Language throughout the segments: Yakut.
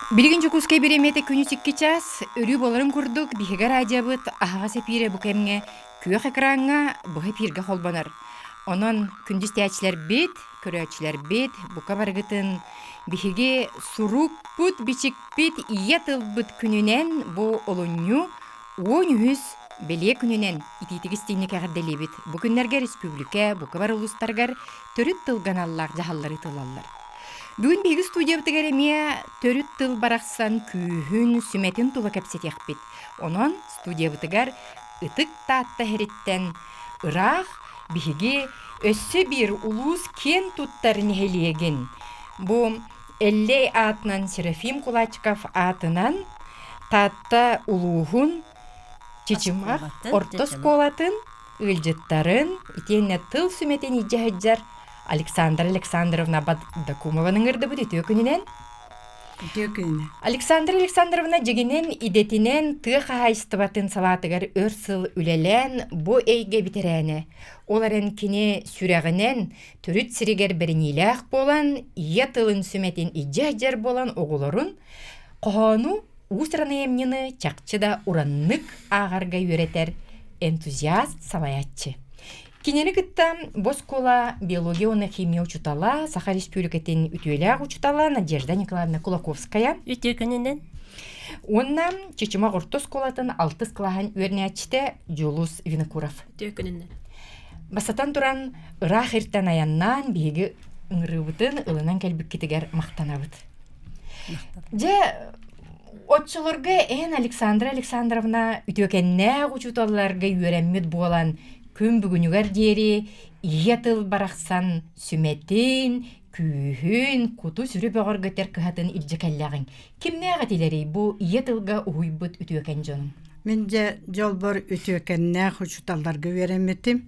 Билигин Дьокуускай бириэмийэтэ күнүс 2 чаас, өрүү буоларын курдук, биһиги радиобыт аһаҕас эпиирэ бу кэмҥэ күөх экраҥҥа быһа эпииргэ холбонор. Онон күндү истээччилэрбит, көрөөччүлэрбит, бука барыгытын биһиги сурукпут, бичикпит, ийэ тылбыт күнүнэн бу олунньу 13 бэлиэ күнүнэн итиитик истиҥник эҕэрдэлиибит. Бу күннэргэ республика бука бары улуустарыгар төрүт тылга аналлаах дьаһаллары ыытыллаллар. Бүгүн биһиги студиябытыгар эмиэ төрүт тыл барахсан күүһүн, сүмэтин тула кэпсэтиэхпит. Онон студиябытыгар Ытык Таатта иһириттэн ыраах биһиги өссө биир улуус киэн туттар нэһилиэгин бу Эллэй аатынан Серафим Кулачиков аатынан Таатта улууһун Чычымах орто оскуолатын ыалдьыттарын итиэннэ тыл сүмэтин илдьэ сылдьар Александра Александровна Бадакумованы ыҥырдыбыт үтүө күнүнэн. Үтүө күнүнэн. Александра Александровна дьигинэн идэтинэн тыа хаһаайыстыбатын салаатыгар өр сыл үлэлээн бу эйгэ бэтэрээнэ. Ол эрэн кини сүрэҕинэн төрүт сиригэр бэриниилээх буолан, ийэ тылын сүмэтин илдьэ сылдьар буолан оҕолорун хоһоону уус-уран айымньыны чахчы да ураннык ааҕарга үөрэтэр энтузиаст салайааччы. Кинини кытта бу оскуола биология уонна химия учуутала, Саха Республикатын үтүөлээх учуутала Надежда Николаевна Кулаковская. Үтүө күнүнэн. Уонна Чычымах орто оскуолатын алтыс кылааһын үөрэнээччитэ Дьулус Винокуров. Үтүө күнүнэн. Бастатан туран, ыраах иртэн айаннаан биһиги ыҥырыыбытын ылынан кэлбиккитигэр махтанабыт. Дьэ, оччолорго эн Александра Александровна үтүөкэннээх учууталларга үөрэммит буолан, күн бүгүнүгэр диэри ийэ тыл барахсан сүмэтин, күүһүн, куту-сүрү бөҕөргөтөр кыһатын илдьэ кэллэҕиҥ. Кимнээх этилэрий бу ийэ тылга уһуйбут үтүөкэн дьонуҥ? Мин дьэ дьолбор үтүөкэннээх учууталларга үөрэммитим.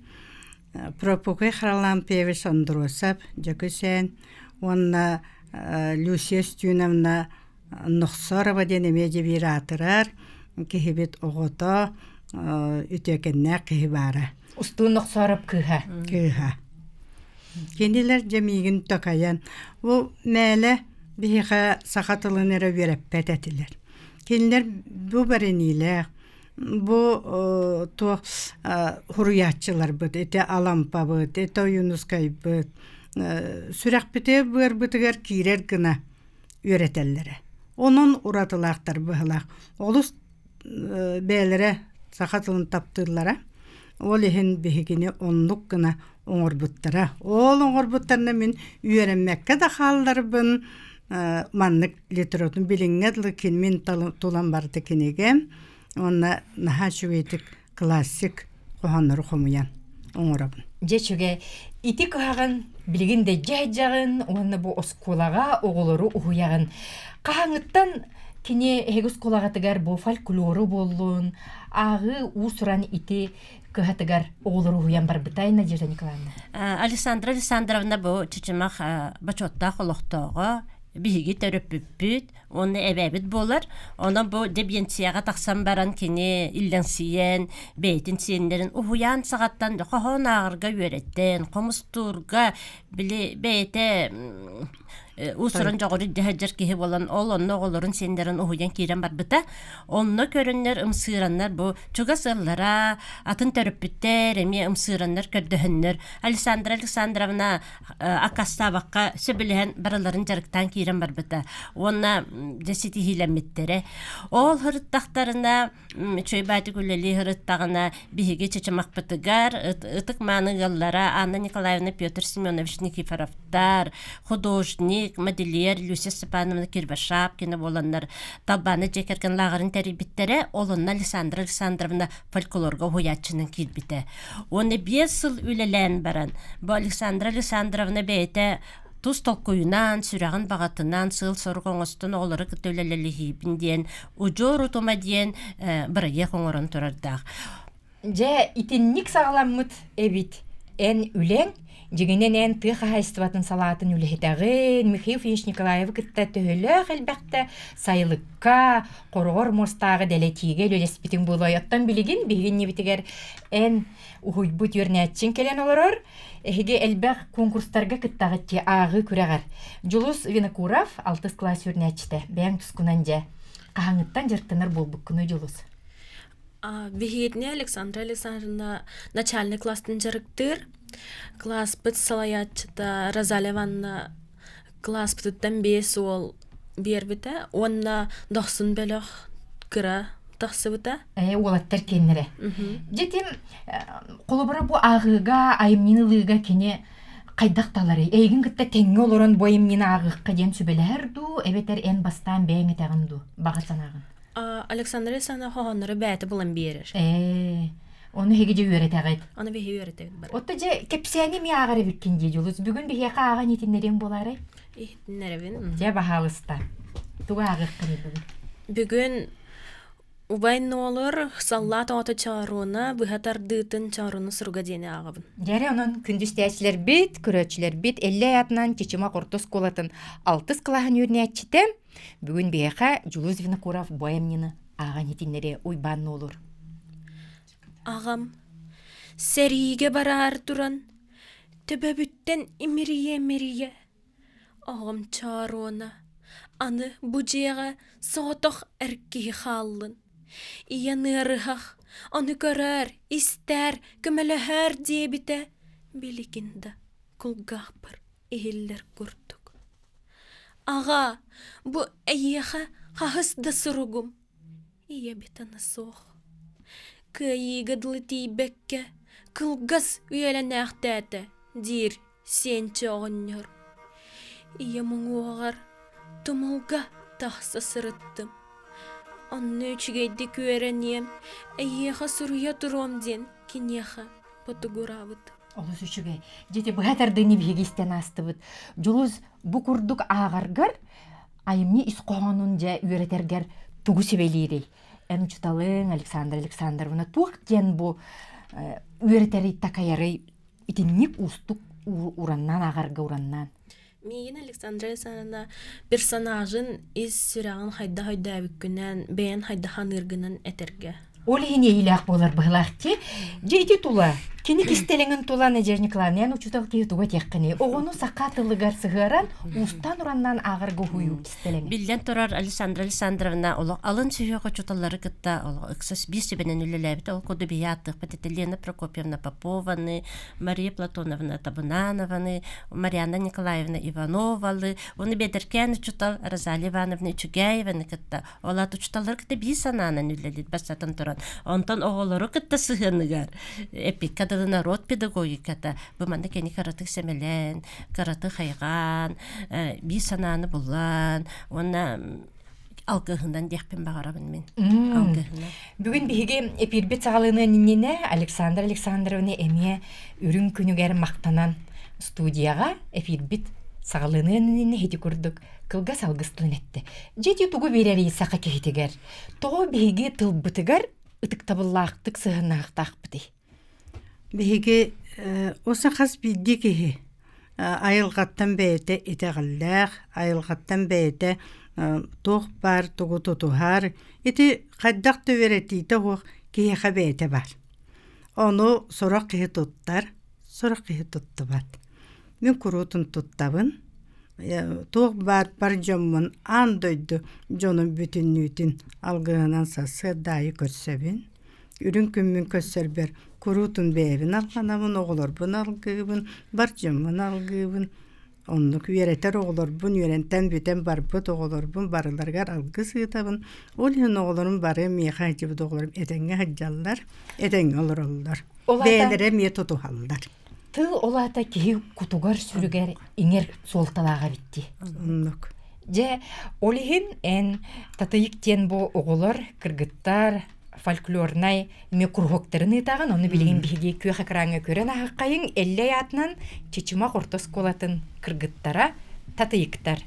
Прокопий Харлампьевич Андросов, Дьөкүсээн уонна Люция Устиновна Нохсорова диэн эмиэ дьэбиир аатырар киһибит оҕото үтүөкэннээх киһи баара. Устуун Нохсоороп кыыһа. Кыыһа. Кинилэр дьэ миигин такайан бу мээлэ биһиэхэ саха тылын эрэ үөрэппэт этилэр. Кинилэр бу бэриниилээх Бу туох суруйааччыларбыт, ити Алампабыт, ити Ойуунускайбыт сүрэхпитигэр-быарбытыгар киирэр гына үөрэтэллэрэ. Онон уратылаахтар быһыылаах. Олус бэйэлэрэ саха тылын таптыыллара. Ол иһин биһигини оннук гына оҥорбуттара. Ол оҥорбуттарына мин үөрэммэккэ да хаалларбын маннык литературатын билиҥҥэ дылы мин тулам барыта кинигэм уонна наһаа үчүгэйдик классик хоһооннору хомуйан оҥоробун. Дьэ үчүгэй. Ити кыһаҕын билигин да дьэ уонна бу оскуолаҕа оҕолору уһуйаҕын. Хаһааҥҥыттан кини эһиги оскуолаҕытыгар бу фольклору буоллун, ааҕыы уус-уран ити кыһатыгар оҕолору уһуйан барбытай Надежда Николаевна? Александра Александровна бу Чычымах бочуоттаах олохтооҕо, биһиги төрөппүппүт уонна эбээбит буолар. Онон бу дебиэнсийэҕэ тахсан баран кини иллэҥсийэн, бэйэтин сиэннэрин уһуйаан саҕаттан хоһоон ааҕарга үөрэттэн, хомустуурга били бэйэтэ уус-уран дьоҕуру дьаһайдьар киһи буолан ол онно оҕолорун сиэннэрин уһуйан киирэн барбыта. Онно көрөннөр ымсыыраннар бу чугас ыаллара, атын төрөппүттэр эмиэ ымсыыраннар көрдөһөннөр Александра Александровна аккастаабакка сөбүлэһэн барыларын дьарыктаан киирэн барбыта уонна дьэ ситиһиилэммиттэрэ. Ол сырыттахтарына үчүгэй баатык үлэлии сырыттаҕына биһиги чычымахпытыгар ытык мааны ыаллара Анна Николаевна Петр Семенович Никифоровтар, художник, модельер Люся Степановна Кирбашапкина буоланнар Талбаана дьиэ кэргэн лааҕырын тэрийбиттэрэ, ол онно Александра Александровна фольклорга уһуйааччынан киирбитэ. Уонна 5 сыл үлэлээн баран, бу Александра Александровна бэйэтэ тус толкуйунан, сүрэҕин баҕатынан сыал-сорук оҥостон оҕолору кытта үлэлэлиһиибин диэн удьуор утума диэн бырайыак оҥорон турардаах. Дьэ, итинник саҕаламмыт эбит. Эн үлэҥ, Дьиҥинэн эн тыа хаһаайыстыбатын салаатын үлэһитэҕин, Михаил Ильич Николаевы кытта төһөлөөх элбэхтэ сайылыкка, хороҕор муостааҕы дэлэтиигэ үлэлэспитиҥ буолуой. Оттон билигин биһиги иннибитигэр эн уһуйбут үөрэнээччиҥ кэлэн олорор. Эһиги элбэх конкурстарга кыттаҕыт дии ааҕыы күрэҕэр. Дьулус Винокуров, алтыс кылаас үөрэнээччитэ. Бэйэҥ тускунан дьэ, хаһааҥҥыттан дьарыктанар буолбуккунуй, Дьулус? Биһиэтинэ Александра Александровна начальный класстан дьарыктыыр. Класспыт салайааччыта Розалия Ивановна класспытыттан 5 уол биэрбитэ уонна дохсун бөлөх кыра тахсыбыта. Ээ, уолаттар киэннэрэ. Дьитим холобура бу ааҕыыга, айымньыны ылыыга кини хайдах таларый? Эйигин кытта тэҥҥэ олорон бу айымньыны ааҕыахха диэн сүбэлэһэр дуу, эбэтэр эн бастаан бэйэҥ этэҕин дуу, баҕа санааҕын? Александра Александровна хоһооннору бэйэтэ булан биэрэр. Ээ, ону эһиги дьэ үөрэтэҕит. Ону биһиги үөрэтэбит бары. Отто дьэ кэпсээни эмиэ ааҕар эбиккин дии, Дьулус. Бүгүн биһиэхэ ааҕан иһитиннэриэҥ буолаарай? Иһитиннэрэбин. Дьэ, баһаалыста. Тугу ааҕыаххыный бүгүн? Бүгүн убай нуолур саллаат оҕото чооруона быһа тардыытын чооруну суруга диэни ааҕабын. Дьэ онон күндүстээччилэрбит, көрөөччүлэрбит Эллэй аатынан Чычымах орто оскуолатын алтыс кылааһын үөрэнээччитэ Бүгүн биһиэхэ Дьулус Винокуров бу айымньыны ааҕан иһитиннэриэ Уйбаан Нуолур. Аҕам сэриигэ бараар туран төбөбүттэн имирийэ-имирийэ оҕом чооруона аны бу дьиэҕэ соҕотох эр киһи хааллын ийэн ыарыһах ону көрөөр истээр көмөлөһөөр диэбитэ билигин да кулгаахпар иһиллэр курдук Аҕаа, бу эйиэхэ хаһыс да суругум, ийэбит аны суох. Кыайыыга дылы тиийбэккэ, кылгас үйэлэнээхтээтэ, диир сиэнчэ оҕонньор. Ийэм уҥуоҕар тумулга тахса сырыттым. Онно үчүгэйдик үөрэниэм, эйиэхэ суруйа туруом диэн киниэхэ ботугураабытым. Олус үчүгэй. Дьити быһа тардыыны биһиги истэн аастыбыт. Дьулус бу курдук ааҕаргар айымньы ис хоһоонун дьэ үөрэтэргэр тугу сүбэлиирий? Эн учуталыҥ Александра Александровна туох диэн бу үөрэтэрий такайарый итинник уустук ураннаан ааҕарга ураннаан? Миигин Александра Александровна персонажын ис сүрэҕин хайдах өйдөөбүккүнэн, бэйэн хайдах аныыргынан этэргэ. Ол иһин иэйиилээх буолар быһылаах дии. Дьэ ити тула, кини кистэлэҥин тула Надежда Николаевна эн учуутал киһи тугу этиэххиний? Оҕону саха тылыгар сыһыаран, уустаан-ураннаан ааҕарга уһуйуу кистэлэҥэ. Биллэн турар, Александра Александровна олох алын сүһүөх учууталлары кытта олох ыкса биир сүбэнэн үлэлээбитэ. Ол курдук биһи ааттыахпыт этэ Лена Прокопьевна Попованы, Мария Платоновна Табунанованы, Марианна Николаевна Ивановалы, уонна бэдэркээн учуутал Розалия Ивановна Үчүгэеваны кытта, ол аата учууталлары кытта биир санаанан үлэлиир бастатан туран. Онтон оҕолору кытта сыһыаныгар эппиккэ дылы народ педагогиката бу манна кини кыратык сэмэлээн, кыратык хайҕаан, биир санааны булан уонна алгыһынан диэхпин баҕарабын мин. Алгыһынан. Бүгүн биһиги эпиирбит саҕаланыан иннинэ Александра Александровна эмиэ үрүҥ күнүгэр махтанан студияҕа эфирбит саҕаланыан иннинэ ити курдук кылгас алгыс тылын эттэ. Дьэ ити тугу биэрэрий саха киһитигэр? Тоҕо биһиги тылбытыгар ытыктабыллаахтык сыһыаннаахтаахпытый? Биһиги уса хас биирдии киһи айылҕаттан бэйэтэ итэҕэллээх, айылҕаттан бэйэтэ туох баар тугу тутуһар, ити хайдах да үөрэтиитэ суох киһиэхэ бэйэтэ баар. Ону сорох киһи туттар, сорох киһи туттубат. Мин куруутун туттабын. Туох баар бар дьоммун аан дойду дьонун бүтүннүүтүн алгыһынан сарсыарда аайы көрсөбүн. Үрүҥ күммүн көрсөрбөр куруутун бэйэбин алҕанабын, оҕолорбун алгыыбын, бар дьоммун алгыыбын. Оннук үөрэтэр оҕолорбун, үөрэнтэн бүтэн барбыт оҕолорбун барыларыгар алгыс ыытабын. Ол иһин оҕолорум бары миэхэ сылдьыбыт оҕолорум этэҥҥэ сылдьаллар, этэҥҥэ олороллор. Ол аата Бэйэлэрэ эмиэ тутуһаллар. тыл ол аата киһи кутугар-сүрүгэр иҥэр суолталаах эбит дии. Оннук. Дьэ, ол иһин эн Татыйык диэн бу оҕолор, кыргыттар фольклорнай эмиэ куруһуоктарын ыытаҕын, ону билигин биһиги күөх экраҥҥа көрөн аһаххайыҥ Эллэй аатынан Чычымах орто оскуолатын кыргыттара Татыйыктар.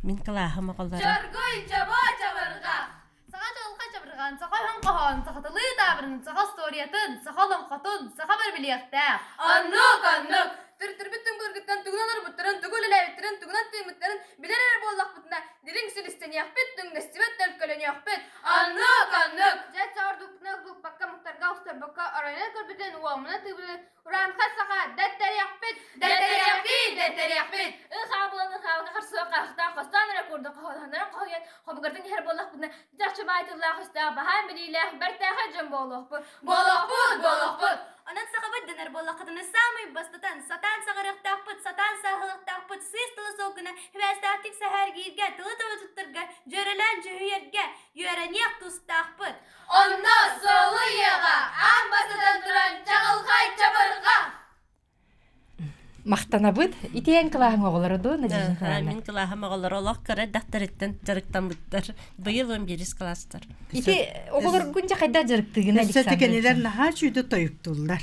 Мин кылааһым оҕолоро. Чоргуй чобо чабырҕах! Саҥа дьылҕа чабырҕаан, саха өһүн хоһоон, сахатылыы таабырҕаан. таабырынын, саха остуоруйатын, саха олоҥхотун, саха бары билиэхтээх. Оннук, оннук. Төрүттэрбит түҥ былыргыттан тугунан олорбуттарын, тугу үлэлээбиттэрин, тугунан тыыммыттарын билэр эрэ буоллахпытына, дириҥ силистэниэхпит, түҥнэстибэт төлкөлөнүөхпүт. Оннук, оннук. Дьэ, чоҕордууппутун ылбыппакка, муктарга охсорбокко, оройунан көрбүтүн, уомунан тыыбытын Ураанхай саха дэттэриэхпит! Дэттэриэхпит! Дэттэриэхпит! Ыы-хаа буолан ыы-хаабыга харсыга харахтаах хостоон эрэ курдук хоһооннорун хоһуйан хомугурдан иһэр буоллахпытына чахчы баай тыллаах өстөөх баһаам билиилээх бэртээхэй дьон буолуохпут! Буолуохпут! Буолуохпут! Онон сахабыт дэнэр буоллаххытына саамай бастатан сатаан саҕарыахтаахпыт, сатаан сааһылыахтаахпыт, сыыс тылы солгуна хибээстээхтик сэһэргииргэ, тылы-тылы туттарга, дьүөрэлээн дьүһүйэргэ үөрэниэх тустаахпыт. Онно суолу-иэҕэ аан бастатан туран чаҕылхай чабырҕа! Махтанабыт. Итиэн кылааһыҥ оҕолоро дуо, Надежда Николаевна? Мин кылааһым оҕолоро олох кыра эрдэхтэриттэн дьарыктаммыттар. Быйыл он биирис кылаастар. Ити оҕолоргун дьэ хайдах дьарыктыыгын Өссө кинилэр наһаа чүйдэ тойуктууллар.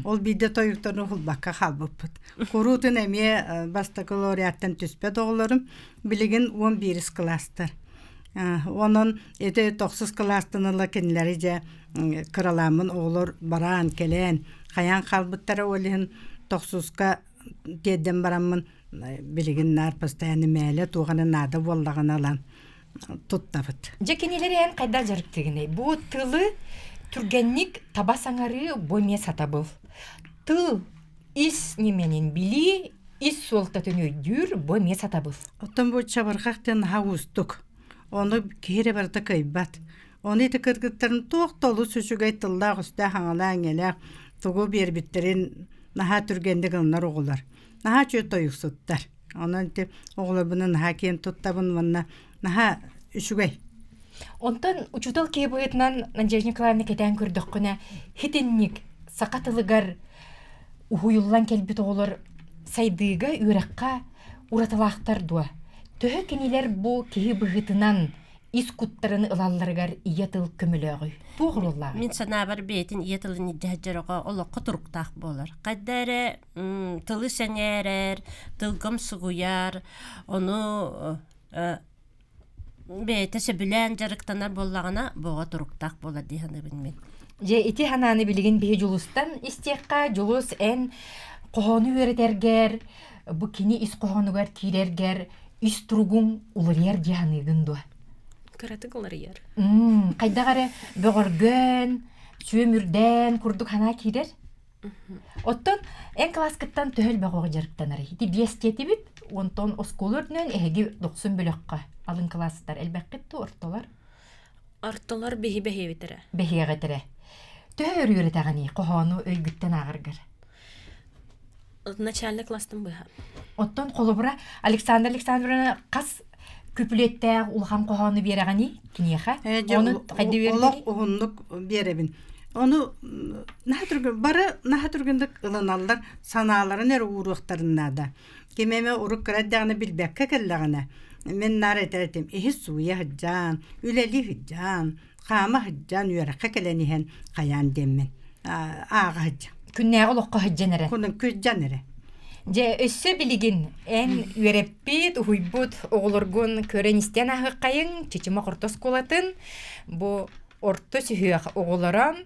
Ол биирдэ тойуктарын уһулбакка хаалбыппыт. Куруутун эмиэ бастакы лауреаттан түспэт оҕолорум билигин он биирис кылаастар. Онон ити тохсус кылаастан ыла кинилэри дьэ кыралааммын оҕолор бараан кэлэн хайаан хаалбыттара ол иһин тохсуска тиэрдэн бараммын билигин наар постоянно мээлэ туох эрэ наада буоллаҕына ылан туттабыт. Дьэ кинилэри эн хайдах дьарыктыгыный? Бу тылы түргэнник таба саҥарыы бу эмиэ сатабыл. Тыл ис ньимэнин билии, ис суолтатын өйдүүр бу эмиэ сатабыл. Оттон бу чабырҕах диэн наһаа уустук. Ону киһи эрэ барыта кыайбат. Ону ити кыргыттарын туох да олус үчүгэй тыллаах-өстөөх аҥалаах-иҥэлээх тугу биэрбиттэрин наһаа түргэнник ылынар оҕолор. Наһаа үчүгэй тойуксуттар. Онон ити оҕолорбунан наһаа киэн туттабын уонна наһаа үчүгэй. Онтон учуутал киһи быһыытынан Надежда Николаевна кэтээн көрдөххүнэ, хитинник саха тылыгар уһуйуллан кэлбит оҕолор сайдыыга, үөрэххэ уратылаахтар дуо? Төһө кинилэр бу киһи быһыытынан ис куттарын ылалларыгар ийэ тыл көмөлөөҕүй? Туох оруоллааҕый? Мин санаабар бэйэтин ийэ тылын илдьэ оҕо олоххо туруктаах буолар. Хайда эрэ тылы сэҥээрэр, тылгым сугуйар, ону бэйэтэ сөбүлээн дьарыктанар буоллаҕына, буоҕа туруктаах буолар дии саныыбын мин. Дьэ, ити санааны билигин биһи Дьулустан истиэххэ. Дьулус, эн хоһоону үөрэтэргэр, бу кини ис хоһоонугар киирэргэр ис туругуҥ уларыйар дии саныыгын дуо? Кыратык уларыйар. Хайдах эрэ бөҕөргөөн, сүөмүрдээн курдук санаа киирэр? Оттон эн кылааскыттан төһө элбэх оҕо дьарыктанарый? Ити биэс диэтибит, онтон оскуола үрдүнэн эһиги дохсун бөлөххө алын кылаастар элбэххит дуу, ортолор? Ортолор биһи бэһиэбит эрэ. Бэһиэҕит эрэ. Төһө өр үөрэтэҕиний хоһоону өйгүттэн ааҕаргар? Начальный класстан быһа. Оттон холобура Александра Александровна хас күпүлүөттээх улахан хоһоону биэрэҕиний киниэхэ? Ону хайда Олох уһуннук биэрэбин. Ону наһаа түргэн бары наһаа түргэнник ылыналлар, санааларын эрэ ууруохтарын наада. Ким эмэ урук кыра эрдэҕинэ билбэккэ кэллэҕинэ, мин наар этэр этим, иһи сууйа сылдьан, үлэлии сылдьан, хаама сылдьан, үөрэххэ кэлэн иһэн хайаан диэммин ааҕа сылдьан. Күннээҕи олоххо сылдьан эрэ. Кунун күрдьэн эрэ. Дьэ, өссө билигин эн үөрэппит, уһуйбут оҕолоргун көрөн-истэн ааһыаххайыҥ Чычымах орто оскуолатын бу орто сүһүөх оҕолоро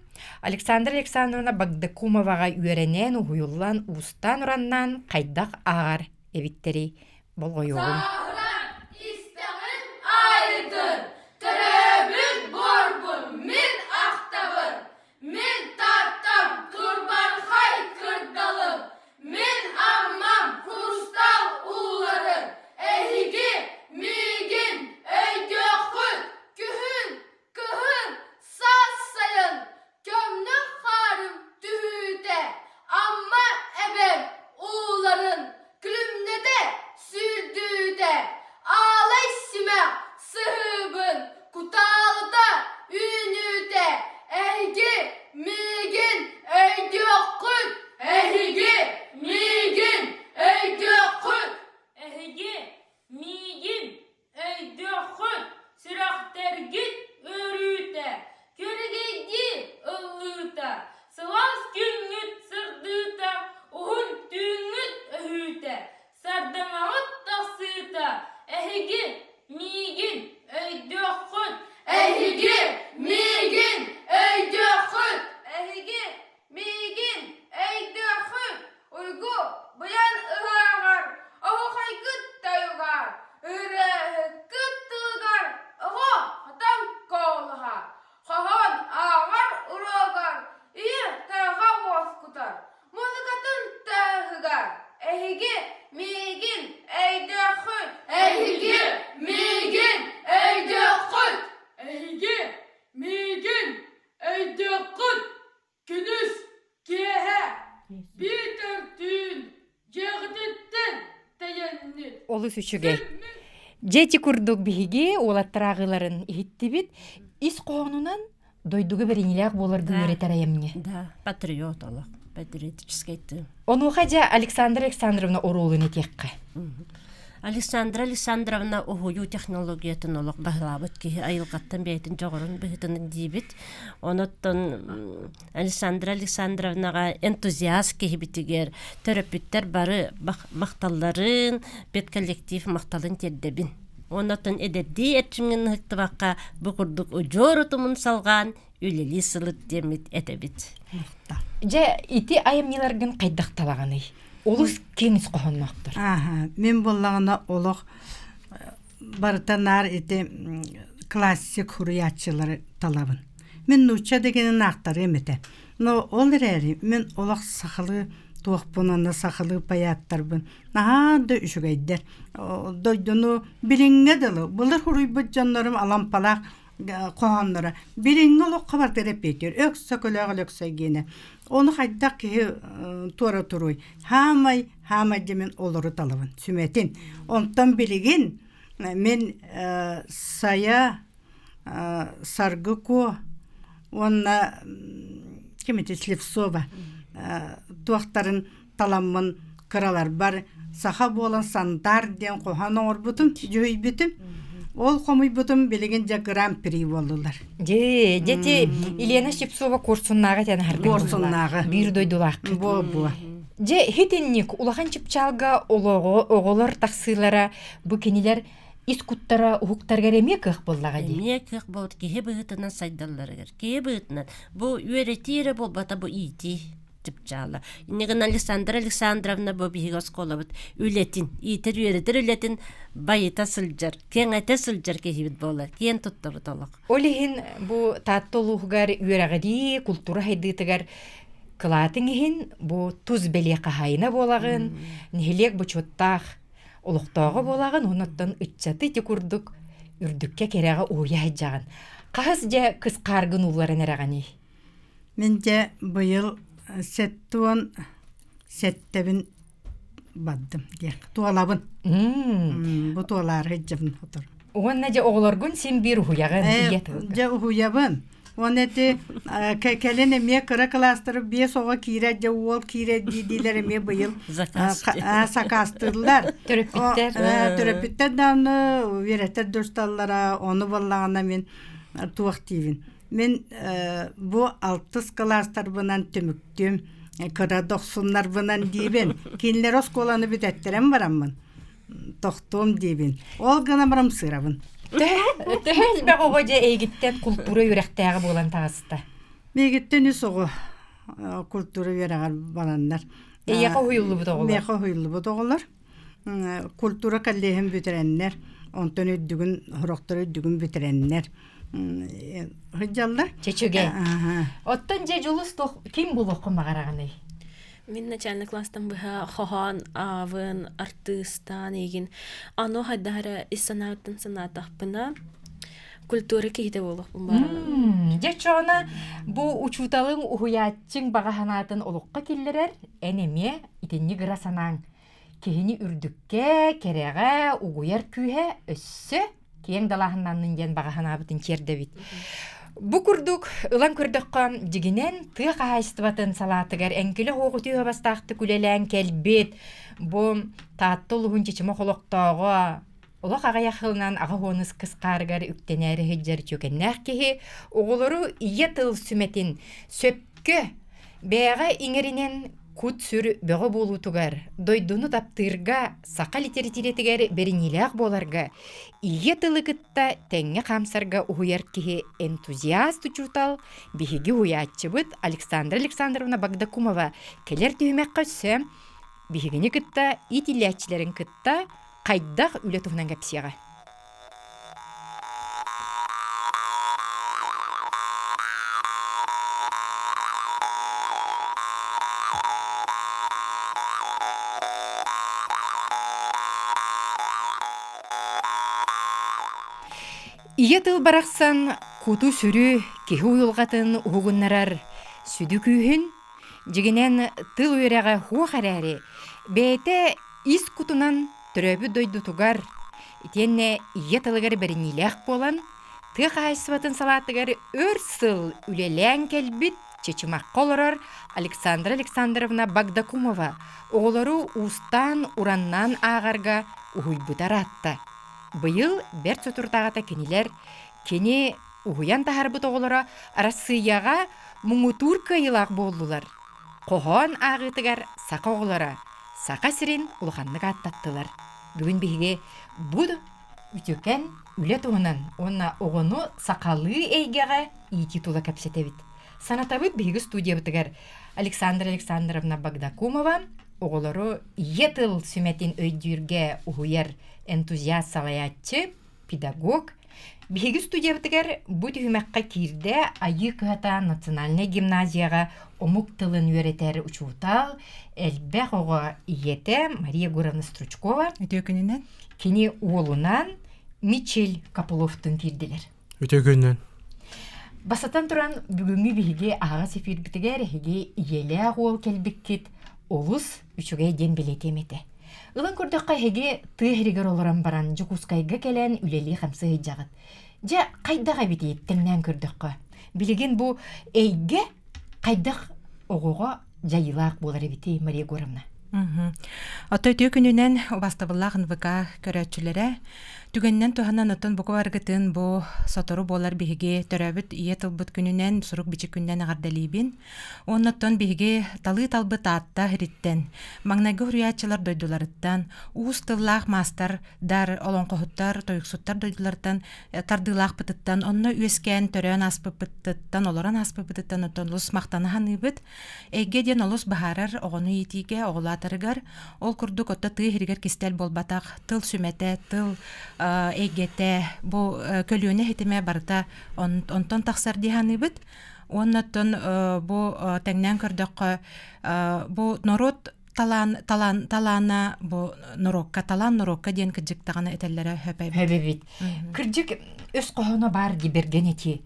Александра Александровна Багдакумоваҕа үөрэнэн, уһуйуллан, уустаан-ураннаан хайдах ааҕар эбиттэрий болҕойуоҕуҥ. Сааһыран истэҕин аайытын төрөөбүт буорбун мин ахтабын Мин Тааттам турбархай кырдалым, мин Аммам курустаал ууларын, эһиги миигин өйдүөххүт, күһүн, кыһын, саас сайын көмнөх хаарым түһүүтэ, Амма эбэм ууларын күлүмнэтэ сүүрдүүтэ, аалай симэх сыһыыбын кутаалыта үүнүүтэ, эһиги миигин өйдүөххүт, эһиги миигин өйдүөххүт, эһиги миигин өйдүөххүт, сүрэхтэргит үөрүүтэ, күөрэгэйдии ыллыыта, сылаас күҥҥүт сырдыыта, уһун түүҥҥүт өһүүтэ, сардаҥаҕыт тахсыыта, эһиги миигин өйдүөххүт, эһиги миигин өйдүөххүт. Олус үчүгэй. Дьэ ити курдук биһиги уолаттар ааҕыыларын иһиттибит. Ис хоһоонунан дойдуга бэриниилээх буоларга үөрэтэр айымньы. Да, патриот олох, патриотическай тыл. Онуоха дьэ Александра Александровна оруолун этиэххэ. Александра Александровна уһуйуу технологиятын олох баһылаабыт киһи айылҕаттан бэйэтин дьоҕурун быһыытынан диибит. Онуттан Александра Александровнаҕа энтузиаст киһибитигэр төрөппүттэр бары махталларын, педколлектив махталын тиэрдэбин. Оннуттан эдэрдии эрчимҥин ыһыктыбакка бу курдук удьуор утумун салҕаан үлэлии сылыт диэммит этэбит. Дьэ, ити айымньыларгын хайдах талаҕыный? Олус киэҥ ис хоһоонноохтор. Ааһа, мин буоллаҕына олох барыта наар ити классик суруйааччылары талабын. Мин нуучча дэгинин аахтарыам этэ. Но ол эрээри мин олох сахалыы туохпун уонна сахалыы поэттарбын наһаа да үчүгэйдэр. Дойдуну билиҥҥэ дылы былыр суруйбут дьоннорум алампалаах хоһоонноро билиҥҥи олоххо барыта эппиэттиир Өксөкөлөөх Өлөксөй гиэнэ. Ону хайдах киһи туора туруй? Хаамай, хаамай диэн олору талабын, сүмэтин. Онтон билигин мин Сайа Саргы Куо уонна ким ити Слепцова туохтарын таламмын кыраларбар саха буолан Сандаар диэн хоһоон оҥорбутум, дьүһүйбүтүм. Ол хомуйбутум билигин дьэ гран-при буоллулар. Дьэ, дьэ Елена Щипцова Куорсуннааҕы этэн аһарбын Куорсуннааҕы. Биир дойдулаахпыт. Буо-буо. Дьэ, хитинник улахан чыпчаалга олоҕу оҕолор тахсыылара бу кинилэр ис куттара уһуктарыгар эмиэ кыах буоллаҕа дии. Эмиэ кыах буолбут киһи быһыытынан сайдалларыгар. Киһи быһыытынан бу үөрэтии эрэ буолбата бу иитии чыпчаала. Инньэ гынан Александра Александровна бу биһиги оскуолабыт үлэтин, иитэр-үөрэтэр үлэтин байыта сылдьар, кэҥэтэ сылдьар киһибит буолар. Киэн туттабыт олох. Ол иһин бу Таатта улууһугар үөрэҕирии, култуура сайдыытыгар кылаатыҥ иһин бу тус бэлиэ хаһаайына буолаҕын, нэһилиэк бочуоттаах олохтооҕо буолаҕын, оннуттан ыччаты ити курдук үрдүккэ кэрэҕэ уһуйа сылдьаҕын. Хаһыс дьэ кыс хааргын уулларан эрэҕиний? Мин дьэ быйыл 77-бин бардым диэх туолабын. Бу туолаары сылдьабын сотору. Уонна дьэ оҕолоргун син биир уһуйаҕын ийэ тылга. Дьэ уһуйабын. Уонна ити кэлин эмиэ кыра кылаастары биэс оҕо киирэр дьэ уол киирэр дииллэр эмиэ быйыл сакаастыыллар. Төрөппүттэр. Төрөппүттэр даҕаны үөрэтэр дусталлара ону буоллаҕына мин туох диибин. Мин бу алтыс кылаастарбынан түмүктүм, кыра дохсуннарбынан диибин. Кинилэр оскуоланы бүтэттэрэн бараммын тохтуом диибин. Ол гына барам сырабын. Төһө элбэх оҕо дьэ эйигиттэн култуура үөрэхтээҕэ буолан таҕыста? Миигиттэн үс оҕо культура үөрэҕэр бараннар. Эйиэхэ уһуйуллубут оҕолор? Миэхэ уһуйуллубут оҕолор. Культура коллеһын бүтэрэннэр, онтон үрдүгүн, сорохтор үрдүгүн бүтэрэннэр сылдьаллар. Чэчүгэй. Оттон дьэ Дьулус туох ким булуоххун баҕараҕыный? Мин начальный класстан быһа хоһоон аабын, артыыстаан игин аны хайдах эрэ ис санаабыттан санаатахпына культура киһитэ буолуохпун баҕарабын. Дьэ чоона бу учууталыҥ уһуйааччыҥ баҕа санаатын олоххо киллэрэр эн эмиэ итинник ыра санааҥ киһини үрдүккэ, кэрэҕэ угуйар күүһэ өссө киэҥ далааһыннаннын диэн баҕа санаабытын тиэрдэбит. Бу курдук ылан көрдөххө, дьигинэн тыа хаһаайыстыбатын салаатыгар эҥкилэ суох үтүө бастаахтык үлэлээн кэлбит бу Таатта улууһун Чычымах олохтооҕо олох аҕыйах сылынан аҕа уонус кыс хаарыгар үктэнээри сылдьар үтүөкэннээх киһи оҕолору ийэ тыл сүмэтин сөпкө бэйэҕэ иҥэринэн кут-сүр бөҕө буолуутугар, дойдуну таптыырга, саха литэрэтиирэтигэр бэриниилээх буоларга, ийэ тылы кытта тэҥҥэ хаамсарга уһуйар киһи энтузиаст учуутал, биһиги уһуйааччыбыт Александра Александровна Багдакумова кэлэр түһүмэххэ өссө биһигини кытта иитиллээччилэрин кытта хайдах үлэ туһунан кэпсиэҕэ. Ийэ тыл барахсан куту-сүрү киһи уйулҕатын уһугуннарар сүдү күүһүн, дьигинэн тыл үөрэҕэ суох эрээри, бэйэтэ ис кутунан. Төрөөбүт дойдутугар, итиэннэ ийэ тылыгар бэриниилээх буолан, тыа хаһаайыстыбатын салаатыгар өр сыл үлэлээн кэлбит Чычымахха олорор Александра Александровна Багдакумова оҕолору уустаан-ураннаан ааҕарга уһуйбута ыраатта. Быйыл бэрт соторутааҕыта кинилэр кини уһуйан таһаарбыт оҕолоро Арассыыйаҕа муҥутуур кыайыылаах буоллулар. Хоһоон ааҕыытыгар саха оҕолоро Саха сирин улаханнык ааттаттылар. Бүгүн биһиги бу үтүкэн үлэ туһунан уонна оҕону сахалыы эйгэҕэ иитии тула кэпсэтэбит. Санатабыт биһиги студиябытыгар Александра Александровна Багдакумова оҕолору ийэ тыл сүмэтин өйдүүргэ уһуйар энтузиаст салайааччы, педагог. Биһиги студиябытыгар бу түһүмэххэ киирдэ Айыы кыһата национальнай гимназияҕа омук тылын үөрэтэр учуутал, элбэх оҕо ийэтэ Мария Егоровна Стручкова. Үтүө күнүнэн. Кини уолунаан Мичил Копыловтуун киирдилэр. Үтүө күнүнэн. Бастатан туран, бүгүҥҥү биһиги аһаҕас эфирбитигэр эһиги ийэлээх уол кэлбиккит олус үчүгэй диэн бэлиэтиэм этэ. Ылан көрдөххө, эһиги тыа сиригэр олорон баран Дьокуускайга кэлэн үлэлии-хамсыы сылдьаҕыт. Дьэ, хайдах эбитий тэҥнээн көрдөххө? Билигин бу эйгэ хайдах оҕоҕо дьайыылаах буолар эбитий, Мария Егоровна? Оттон үтүө күнүнэн убастабыллаах НВК көрөөччүлэрэ Түгэнинэн туһанан оттон бука барыгытын бу сотору буолар биһиги төрөөбүт ийэ тылбыт күнүнэн сурук-бичик күнүнэн эҕэрдэлиибин. Уонна оттон биһиги талыы талбыт Таатта ириттэн, маҥнайгы суруйааччылар дойдуларыттан, уус тыллаах маастардар, олоҥхоһуттар, тойуксуттар дойдуларыттан тардыылаахпытыттан, онно үөскээн төрөөн ааспыппытыттан, олорон ааспыппытыттан оттон олус махтана саныыбыт. Эйгэ диэн олус баһаарар оҕону иитиигэ, оҕолоотарыгар Ол курдук отто тыа иһиригэр кистэл буолбатах, тыл сүмэтэ, тыл эйгэтэ, бу көлүөнэ ситимэ барыта онтон тахсар дии саныыбыт. Уонна оттон бу тэҥнээн көрдөххө, бу норуот талаан талаан талаана бу норуокка талаан норуокка диэн кырдьык даҕаны этэллэрэ хөп эбит. Хөп эбит. Кырдьык өс хоһооно баар дии бэргэн этии.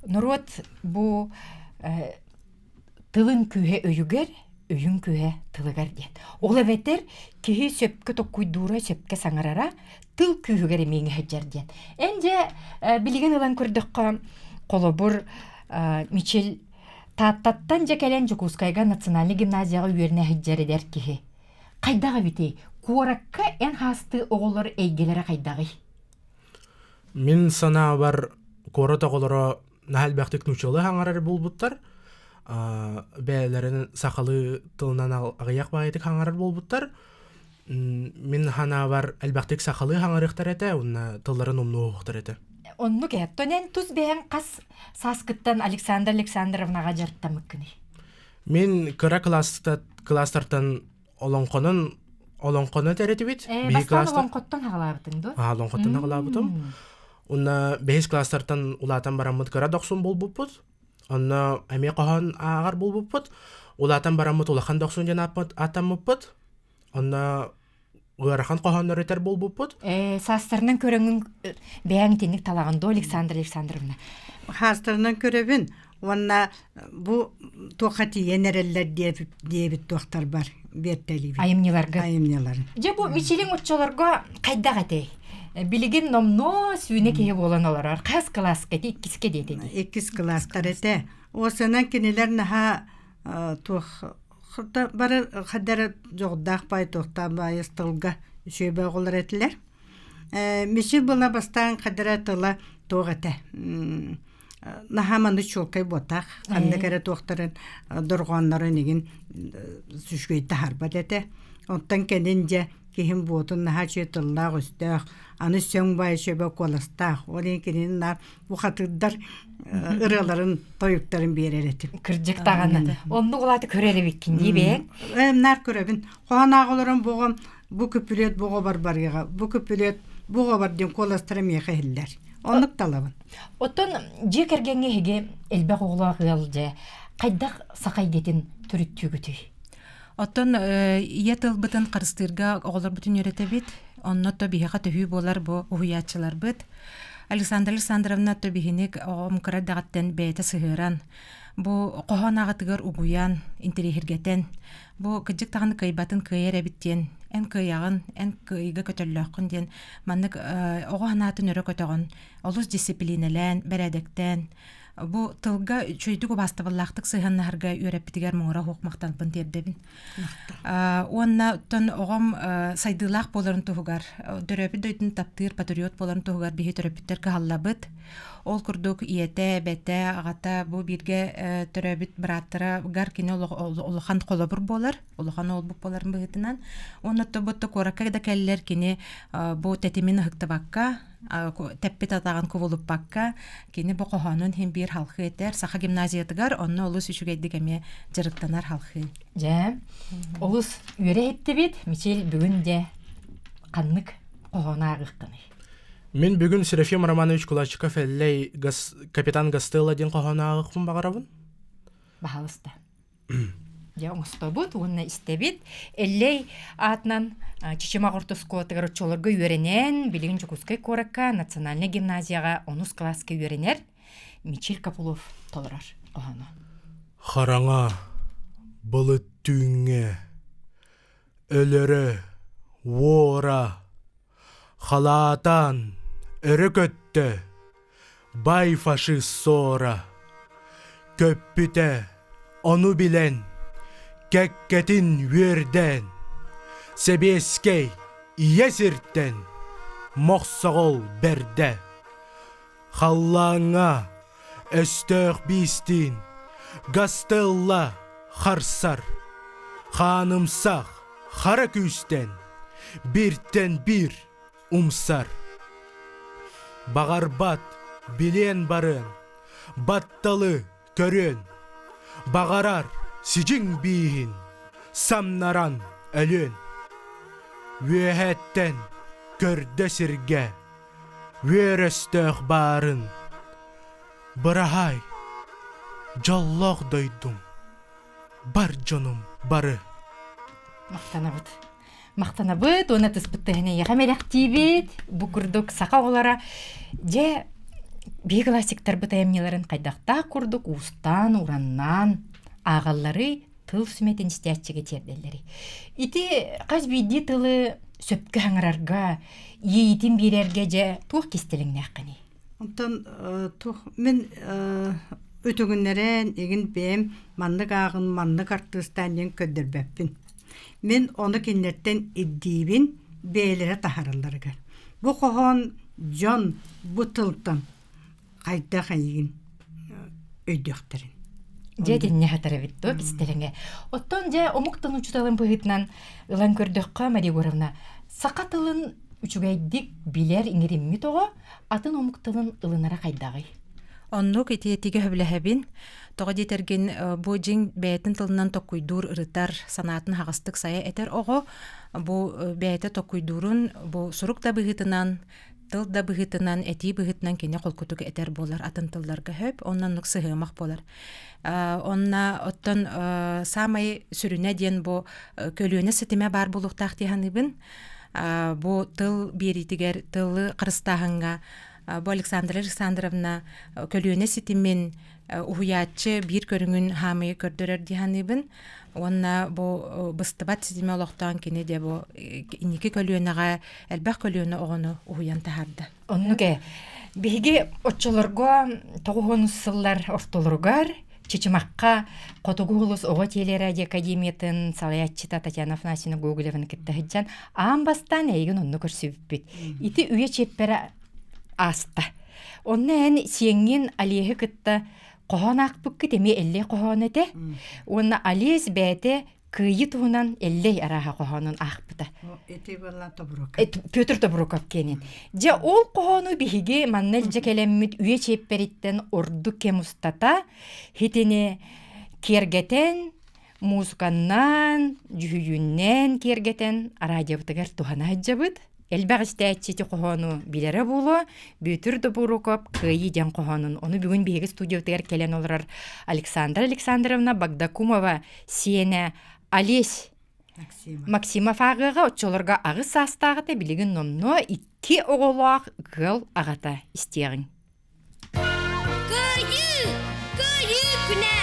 Норуот бу тылын күүһэ өйүгэр, өйүн күүһэ тылыгар диэн. Ол эбэтэр киһи сөпкө токкуйдуура, сөпкө саҥарара тыл күүһүгэр эмиэ иҥэһэдьэр диэн. Эн дьэ билигин ылан көрдөххө, холобур, Мичил Тааттаттан дьэ кэлэн Дьокуускайга национальнай гимназияҕа үөрэнэ сылдьар эдэр киһи. Хайдах эбитий? Куоракка эн хаастыы оҕолор эйгэлэрэ хайдаҕый? Мин санаабар, куорат оҕолоро наһаа элбэхтик нууччалыы хаҥарар буолбуттар. Бэйэлэрин сахалыы тылынан аҕыйах баайытык хаҥарар буолбуттар. Мин санаабар элбэхтик сахалыы хаҥарыахтар этэ уонна тылларын умнуоһуохтар этэ. Оннук ээ. Тонен тус бэйэҥ хас сааскыттан Александра Александровнаҕа дьарыктаммыккыный? Мин кыра кылаастартан олоҥхонон олоҥхону этэр Э, бастаан олоҥхоттон аҕалаабытыҥ дуо? Аа, олоҥхоттон аҕалаабытым. Уонна бэһис класстартан улаатан бараммыт кыра дохсун буолбуппут. Онно эмиэ хоһоон ааҕар буолбуппут. Улаатан бараммыт улахан дохсун диэн ааттаммыппыт. Онно ыарахан хоһооннору этэр буолбуппут. Э, саастарынан көрөҥүн бэйэҥ итинник талаҕын дуо, Александра Александровна? Хаастарынан көрөбүн уонна бу туохха тиийэн эрэллэр диэбит туохтарбар биэртэлиибин. Айымньыларга. Айымньыларын. Дьэ бу Мичилиҥ оччолорго хайдах этэй? Билигин номнуо сүүнэ киһи буолан олорор. Хас кылааска эти? Иккискэ диэтэ дии. Иккис кылаастар этэ. Уосанан кинилэр наһаа туох бары хадара дьоҕурдаах баай туохтаах баайы тылга үчүгэй оҕолор этилэр. Мичил была бастаан хадара тыла туох этэ наһаа маны чуолкай буотах ханнык эрэ туохтарын дорҕооннорун игин үчүгэй таһарбат этэ оттон кэлин дьэ киһим буотун наһаа үчүгэй тыллаах өстөөх аны сөҥ баай сөбө куоластаах ол иһин кинини наар бу хатырдар ырыаларын тойуктарын биэрэр этим кырдьык даҕаны оннук улааты көрөр эбиккин дии бэйэҥ наар көрөбүн хоһоон ааҕаларын буоҕам бу күпүлүөт буоҕа барбарыаҕа бу күпүлүөт буоҕа бар диэн куоластара миэхэ иһиллэр оннук талабын Оттон дьиэ кэргэҥҥэ эһиги элбэх оҕолоох ыал дьэ хайдах саха эйгэтин төрүттүүгүтүй? Оттон ийэ тылбытын харыстыырга оҕолорбутун үөрэтэбит. Онно то биһиэхэ төһүү буолар бу уһуйааччыларбыт. Александра Александровна төбиһиник оҕом кыра эрдэҕиттэн бэйэтэ сыһыаран, бу хоһоон аҕатыгар угуйан, интэриэһиргэтэн, бу кырдьык даҕаны кыайбатын кыайар эбит диэн, эн кыайаҕын, эн кыайыыга көтөллөөххүн диэн маннык оҕо санаатын өрө көтөҕөн, олус дьиссипилиинэлээн, бэрээдэктээн, бу тылга үчүгэйдик убаастабыллаахтык сыһыаннаһарга үөрэппитигэр муҥура суох махталбын тиэрдэбин. Уонна оттон оҕом сайдыылаах буоларын туһугар, төрөөбүт дойдутун таптыыр патриот буоларын туһугар биһи төрөппүттэр кыһаллабыт. Ол курдук ийэтэ, эбэтэ, аҕата бу бииргэ төрөөбүт бырааттарыгар кини улахан холобур буолар, улахан уолбут буоларын быһыытынан. Уонна оттон куоракка да кэллэр кини бу тэтимин ыһыктыбакка, тэппит атаҕын кубулуппакка кини бу хоһоонун иһин биир халхыы этэр саха гимназиятыгар онно олус үчүгэйдик эмиэ дьарыктанар халхыы дьэ олус үөрэ иһиттибит Мичил бүгүн дьэ ханнык хоһоон ааҕыаххыный Мин бүгүн Серафим Романович Кулачиков Эллэй капитан Гастелло диэн хоһоон ааҕыахпын баҕарабын. Баһалыста. Дьэ оҥостобут уонна истэбит. Эллэй аатынан Чычымах орто оскуолатыгар оччолорго үөрэнэн, билигин Дьокуускай куоракка национальнай гимназияҕа онус кылааска үөрэнэр Мичил Копылов толорор хоһооно. Хараҥа былыт түүҥҥэ өлөрө уора халаатаан өрө көттө Бай фашист суора көппүтэ, ону билэн, кэккэтин үөрдээн, сэбиэскэй ийэ сиртэн мохсоҕол бэрдэ. Халлааҥҥа өстөөх биистиин Гастелла харсар, хаанымсах хара күүстэн бииртэн биир умсар. Баҕарбат билиэн барыан, батталы көрүөн, баҕарар сидьиҥ бииһин самнаран өлүөн. Үөһэттэн көрдө сиргэ үөр өстөөх баарын, быраһаай, дьоллоох дойдум, бар дьонум бары. Махтанабыт. Махтанабыт уонна тыспыттыһын эйиэхэ мэлэхтиибит. Бу курдук саха оҕолоро дьэ биһиги классиктарбыт айымньыларын хайдахтаах курдук уустаан, ураннаан ааҕалларый, тыл сүмэтин истээччигэ тиэрдэллэрий. Ити хас биирдии тылы сөпкө хаҥарарга, иэйиитин биэрэргэ дьэ туох кистэлэҥнээххиний? Онтон туох мин үтүгүннэрэн игин бэйэм маннык ааҕын, маннык артыыстаан диэн көрдөрбөппүн. Мин ону кинилэртэн ирдиибин, бэйэлэрэ таһааралларыгар. Бу хоһоон дьон бу тылтан хайдах эйигин өйдүөхтэрин. Дьэ итиннэ хатар эбит дуо кистэлэҥэ. Оттон дьэ омук тылын учууталын быһыытынан ылан көрдөххө, Мария Егоровна, саха тылын үчүгэйдик билэр иҥэриммит оҕо атын омук тылын ылынара хайдаҕый? Оннук ити-этигэ сөбүлэһэбин. Тоҕо диэтэргин, бу дьиҥ бэйэтин тылынан токкуйдуур, ырытар, санаатын аһаҕастык сайа этэр оҕо бу бэйэтэ токкуйдуурун бу сурук да быһыытынан, тыл да быһыытынан, этии быһыытынан кини холкутук этэр буолар атын тылларга сөп, онно оннук сыһыамах буолар. Онно оттон саамай сүрүнэ диэн бу көлүөнэ ситимэ баар буолуохтаах дии саныыбын. Бу тыл биэриитигэр тылы харыстааһыҥҥа бу Александра Александровна көлүөнэ ситимин уһуйааччы биир көрүҥүн хаамыы көрдөрөр дии саныыбын. Уонна бу быстыбат ситими олохтоон кини де бу инники көлүөнэҕэ элбэх көлүөнэ оҕону уһуйан таһаарда. Оннук ээ. Биһиги оччолорго тоҕуһун сыллар ортолоругар Чычымахха Хотугу улус оҕо телерадио академиятын салайааччыта Татьяна Афанасьевна Гоголеваны кытта сылдьан аан бастаан эйигин онно көрсүбүппүт. Ити үйэ чиэппэрэ ааста. Онно эн сиэҥҥин Олеһы кытта хоһоон аахпыккыт эмиэ Эллэй хоһоон этэ. Уонна Олесь бэйэтэ Кыайыы туһунан Эллэй арааһа хоһоонун аахпыта. Ити была Тобуруков. Петр Тобуруков киэнин. Дьэ ол хоһоону биһиги манна илдьэ кэлэммит үйэ чиэппэриттэн ордук кэм устата хитини киэргэтэн, музыканнан, дьүһүйүүннэн киэргэтэн араадьабытыгар туһана сылдьабыт. Элбэх истээччи ити хоһоону билэрэ буолуо. Бүөтүр Добуруков «Кыайыы» диэн хоһоонун ону бүгүн биһиги студиябытыгар кэлэн олорор Александра Александровна Багдакумова сиэнэ Олесь. Максимов ааҕыаҕа оччолорго аҕыс саастааҕыта билигин номнуо икки оҕолоох ыал аҕата истиэҕиҥ. Кыайыы! Кыайыы күнэ!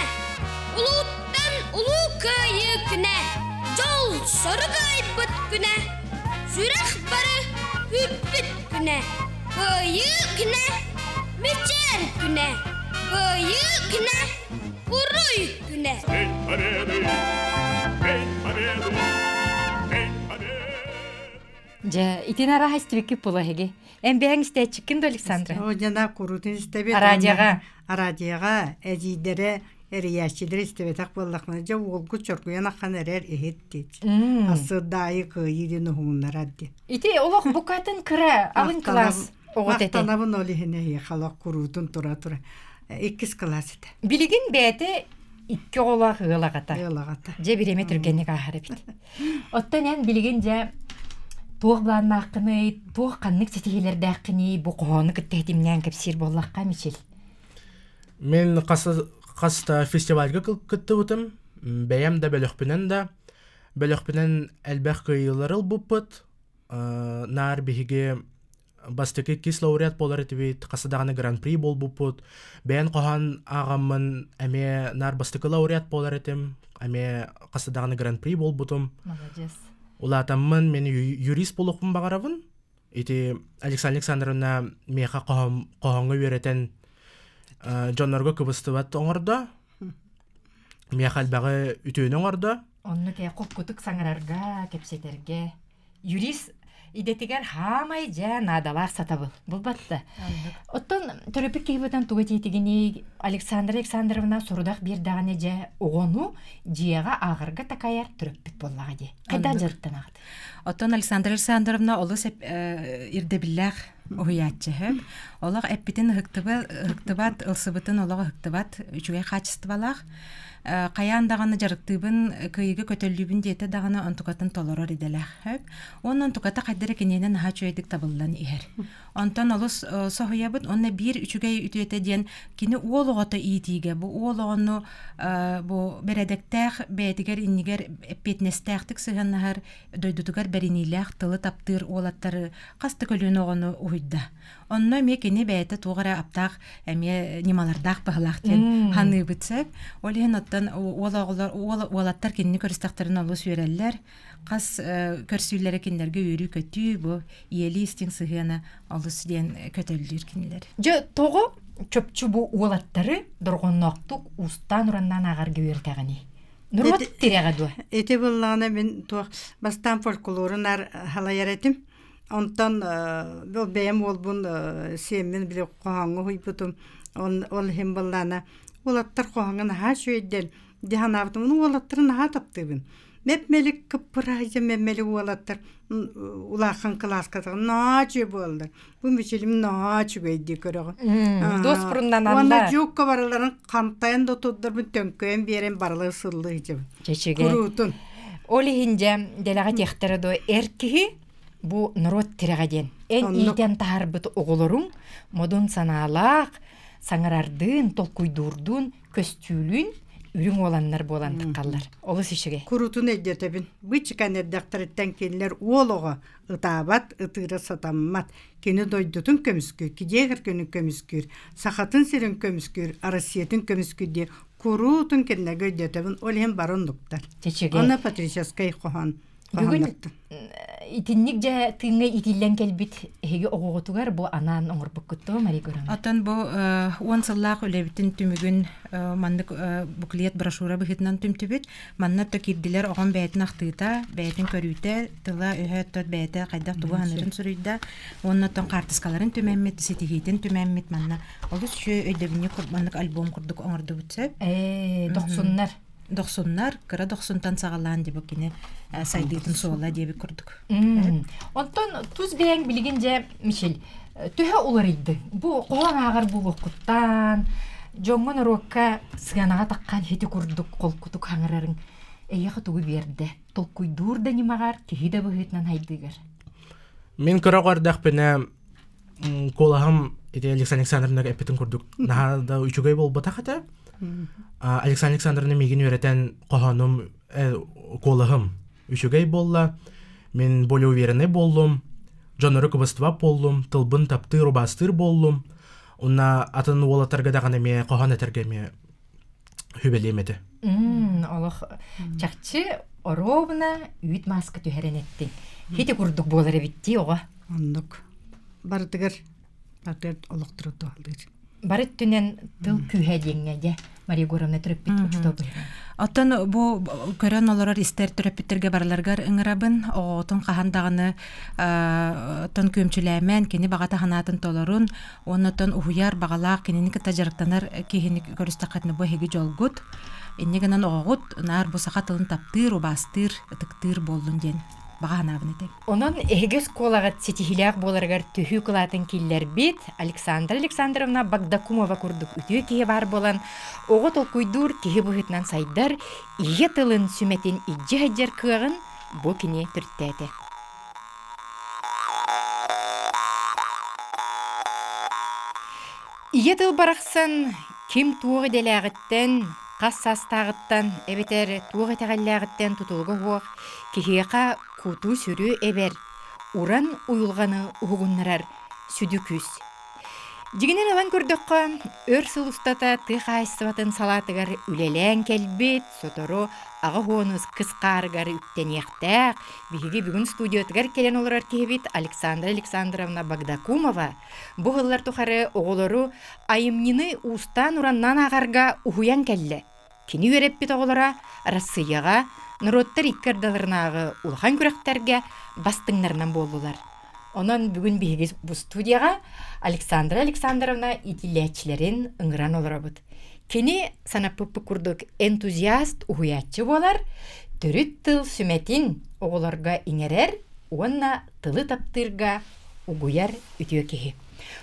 Улууттан улуу кыайыы күнэ! Дьол сорук айбыт күнэ! Сүрэх бары күүппүт күнэ! Кыайыы күнэ! Мичээр күнэ! Кыайыы күнэ! Уруй күнэ! День Победы! День Победы! День Победы! Дьэ, итин арааһа истибиккит була эһиги. Эн бэйэҥ истээччиккин да, Александра? Оо, дьэ, курутун истэбит. Радиоҕа. Радиоҕа эдьиийдэрэ, эрийээччилэр истибэтэх буоллахпына, дьэ уолгут чоргуйан ахан эрэр иһит диэччи. Ассырдаайы кыайыы диэн уһугуннарар диэн. Ити олох букатын кыра, алын кылаас оҕото этэ. Махтанабын ол иһин эһиэхэ олох куруутун тура-тура. Иккис кылаас этэ. Билигин бэйэтэ икки оҕолоох ыал аҕата. Ыал аҕата. Дьэ бириэмэ түргэнник ааһар эбит. Оттон эн билигин дьэ туох былааннааххыный, туох ханнык ситиһиилэрдээххиний бу хоһоону кытта ситимнээн кэпсиир буоллахха Мичил? Мен хас да фестивальга кыттыбытым. Бэйэм да бөлөхпүнэн да бөлөхпүнэн элбэх кыайыылары ылбыппыт. Наар биһиги бастакы иккис лауреат буолар этибит, хас даҕаны гран-при буолбуппут. Бэйэн хоһоон ааҕаммын эмиэ наар бастакы лауреат буолар этим, эмиэ хас даҕаны гран-при буолбутум. Молодец. Улаатаммын мен юрист буолуохпун баҕарабын. Ити Александра Александровна миэхэ хоһооҥҥо үөрэтэн дьоннорго кыбыстыбат оҥордо. Миэхэ элбэҕи үтүөнү оҥордо. Онно кэ холкутук саҥарарга, кэпсэтэргэ юрист идэтигэр хаамай дьэ наадалаах сатабыл булбатта. Оттон төрөппүт киһибитин тугу этиитигиний Александра Александровна сорудах биэрдэҕинэ дьэ оҕону дьиэҕэ ааҕарга такайар төрөппүт буоллаҕа дии. Хайдах дьарыктанаҕыт? Оттон Александра Александровна олус ирдэбиллээх уһуйааччы сөп. Олох эппитин ыһыктыбат, ылсыбытын олох ыһыктыбат үчүгэй хаачыстыбалаах. Хайаан даҕаны дьарыктыыбын, кыайыыга көтөллүүбүн диэтэ даҕаны онтукатын толорор идэлээх. Сөп. Уонна онтуката хайда эрэ киниэнэ наһаа үчүгэйдик табыллан иһэр. Онтон олус соһуйабыт уонна биир үчүгэй үтүөтэ диэн кини уол оҕото иитиигэ бу уол оҕону бу бэрэдэктээх бэйэтигэр иннигэр эппиэтинэстээхтик сыһыаннаһар дойдутугар бэриниилээх тылы таптыыр уолаттары хас да көлүөнэ оҕону уһуйда. Онно эмиэ кини бэйэтэ туох эрэ аптаах эмиэ ньымалардаах баһылаах диэн ханыыбыт сөп. Ол иһин оттон уол оҕолор уолаттар кинини көрүстэхтэрин олус үөрэллэр. Хас көрсүүлэрэ кинилэргэ үөрүү-көтүү бу ийэлии истиҥ сыһыана олус диэн көтөллүүр кинилэр. Дьэ тоҕо чопчу бу уолаттары дорҕонноохтук уустаан-ураннаан ааҕарга үөрэтэҕиний? Норуот тирэҕэ дуо? Ити буоллаҕына мин туох бастаан фольклорун халайар этим. Онтон ол бэйэм уолбун сиэммин били хоһооҥҥо уһуйбутум. Ол иһин буоллаҕына уолаттар хоһооҥҥо наһаа үчүгэйдэр дии санаабытым. Уолаттары наһаа таптыыбын. Мэп-мэлик кыппыраайдьа мэп-мэлик уолаттар улахан кылааска наһаа үчүгэй буоллар. Бу Мичилим наһаа үчүгэй дии көрөҕүн. Дуоспуруннананнар. Уонна дьуукка барыларын хантайан да турдарбын төҥкөйөн биэрэн барылары сыллыы сылдьабын. Чэчигэ. Куруутун. Ол иһин дьэ дэлэҕэ тиэхтэрэ дуо эр киһи бу норуот тирэҕэ диэн. Эн иитэн таһаарбыт оҕолоруҥ модун санаалаах, саҥарардыын, толкуйдуурдуун көстүүлүүн үрүҥ уоланнар буолан таххаллар. Олус үчүгэй. Курутун өйдөтөбүн. Бычыкан эрдэхтэриттэн кинилэр уол оҕо ытаабат, ытыыра сатаммат. Кини дойдутун көмүскүүр, кидиэгэр күнүн көмүскүүр, сахатын сирин көмүскүүр, Россиятын көмүскүүр диэн куруутун кинилэргэ өйдөтөбүн. Ол иһин бары оннуктар. Чэчигэй. Онно патриотическай хоһоон Бүгүн итинник дьэ тыыҥҥа иитиллэн кэлбит эһиги оҕоҕутугар бу анаан оҥорбуккут дуо Мария Егоровна? Оттон бу уон сыллаах үлэбитин түмүгүн маннык буклет брошюра быһыытынан түмтүбүт. Манна то киирдилэр оҕом бэйэтин ахтыыта, бэйэтин көрүүтэ, тыла-өһө оттон бэйэтэ хайдах тугу саныырын суруйда. Уонна оттон хаартыскаларын түмэммит, ситиһиитин түмэммит манна олус үчүгэй өйдөбүнньүк маннык альбом курдук оҥордубут сөп. Ээ, дохсуннар. Дохсуннар, кыра дохсунтан саҕалаан дебу кини сайдыытын суола диэбит курдук. Онтон тус бэйэҥ билигин дьэ Мишель төһө уларыйды? Бу хоһоон ааҕар буолуоххуттан, дьоҥҥо норуокка сыанаҕа таххан хити курдук холкутук хаҥырарыҥ эйиэхэ тугу биэрдэ? Толкуйдуур да ньымаҕар, киһи да быһыытынан хайдыыгар. Мин кыра оҕо эрдэхпинэ куолаһым ити Александра Александровна эппитин курдук наһаа да үчүгэй буолбатах этэ. Александра Александровна миигин үөрэтэн хоһоонум куолаһым үчүгэй буолла. Мин более уверенный буоллум, дьоннору кыбыстыбат буоллум, тылбын таптыыр, убаастыыр буоллум. Уонна атын уолаттарга даҕаны эмиэ хоһоон этэргэ эмиэ сүбэлиэм этэ. Олох чахчы оруобуна үүт мааска түһэрэн эттиҥ. Хити курдук буолар эбиттии оҕо. Оннук. Барытыгар барытыгар олохтору туһалыыр. Бары өттүнэн тыл күүһэ диэҥҥэ дьэ Мария Егоровна төрөппүт учуутал Оттон бу көрөн олорор истэр төрөппүттэргэ барыларыгар ыҥырабын оҕотун хаһан даҕаны оттон күөмчүлээмэн кини баҕата санаатын толорун уонна оттон уһуйар баҕалаах кинини кытта дьарыктанар киһини көрүстэххитинэ бу эһиги дьолгут инньэ гынан оҕоҕут наар бу саха тылын таптыыр убаастыыр ытыктыыр буоллун диэн баҕа санаабын этэбин. Онон эһиги оскуолаҕыт ситиһиилээх буоларыгар төһүү кылаатын киллэрбит Александра Александровна Багдакумова курдук үтүө киһи баар буолан, оҕо толкуйдуур киһи быһыытынан сайдар, ийэ тылын сүмэтин илдьэ сылдьар кыаҕын бу кини төрүттээтэ. Ийэ тыл барахсан ким туох идэлээҕиттэн, хас саастааҕыттан эбэтэр туох итэҕэллээҕиттэн тутулуга суох киһиэхэ куту-сүрү эбэр, уран уйулҕаны уһугуннарар сүдү күүс. Дьиҥинэн ылан көрдөххө, өр сыл устата тыа хаһаайыстыбатын салаатыгар үлэлээн кэлбит, сотору аҕа уонус кыс хаарыгар үктэниэхтээх, биһиги бүгүн студиятыгар кэлэн олорор киһибит Александра Александровна Багдакумова бу сыллар тухары оҕолору айымньыны уустаан-ураннаан ааҕарга уһуйан кэллэ. Кини үөрэппит оҕолоро Арассыыйаҕа норуоттар икки ардыларынааҕы улахан күрэхтэргэ бастыҥнарынан буоллулар. Онон бүгүн биһиги бу студияҕа Александра Александровна иитиллээччилэрин ыҥыран олоробут. Кини санаппыппыт курдук энтузиаст уһуйааччы буолар, төрүт тыл сүмэтин оҕолорго иҥэрэр уонна тылы таптыырга угуйар үтүө киһи.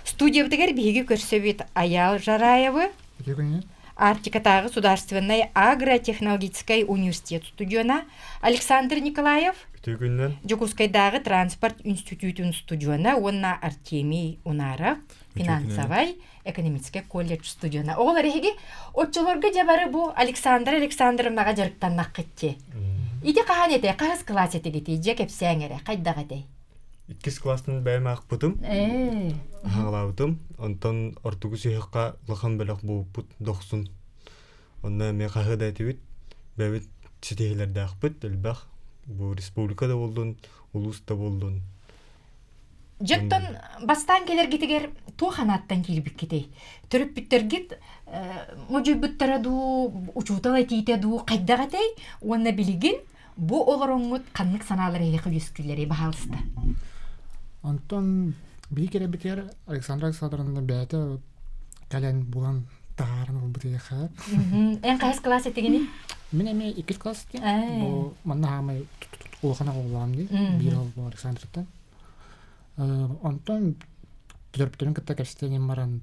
Студиябытыгар биһиги көрсөбүт Айаал Жараевы, Арктикатааҕы судаарственнай агротехнологическай университет студиона Александр Николаев, Дьокуускайдааҕы транспорт институтун студиона уонна Артемий Унаров, финансовай экономическай колледж студиона. Оҕолор эһиги оччолорго дьэ бары бу Александра Александровнаҕа дьарыктаннаххытчы. Ити хаһан этэй, хаһыс кылаас этигитий, дьэ кэпсээҥ эрэ, хайдах этэй? Иккис класстан бэйэм аахпытым, аһаҕалаабытым. Онтон ортоку сүһүөххэ улахан бөлөх буолбуппут дохсун. Онно эмиэ хаһыы да этибит, бэйэбит ситиһиилэрдээхпит элбэх. Бу республика да буоллун, улуус да буоллун. Дьоттон бастаан кэлэргитигэр туох анааттан киирбиккитий? Төрөппүттэргит модьуйбуттара дуу, учуутал этиитэ дуу хайдах этэй? Уонна билигин Бу олороҥҥут ханнык санаалар эһиэхэ үөскүүллэрий баһаалыста? Онтон биһи кэлэрбитигэр Александра Александровна бэйэтэ кэлэн булан таһааран ылбыт эйэхэ. Эн хаһыс класс этигиний? Мин эмиэ иккис класс этим. Бу манна хаамай улахан оҕолоом дии. Биир оҕо Александраттан. Онтон төрөппүттэрин кытта кэпсэтэн баран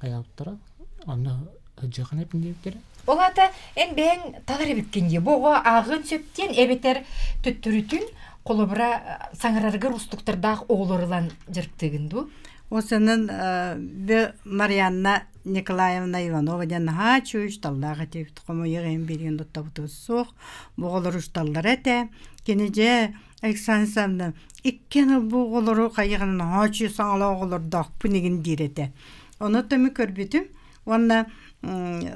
хайаабыттара. Онно сылдьыаххын эпин диэбиттэрэ. Ол аата эн бэйэҥ талар эбиккин дии. Бу оҕо ааҕыан сөп диэн эбэтэр төттөрүтүн холобура саҥарарыгар уустуктардаах оҕолор ылан дьарыктыыгын дуу? Ол сэнэн бу Марианна Николаевна Иванова диэн наһаа үчүгэй учууталлаах этибит. Хомойуох иһин билигин туттабытыбыт суох. Бу оҕолор учууталлара этэ. Кини дьэ Александра Александровна иккиэн бу оҕолору хайыгын наһаа үчүгэй саҥалаах оҕолордоохпун игин диир этэ. Ону түмүк көрбүтүм уонна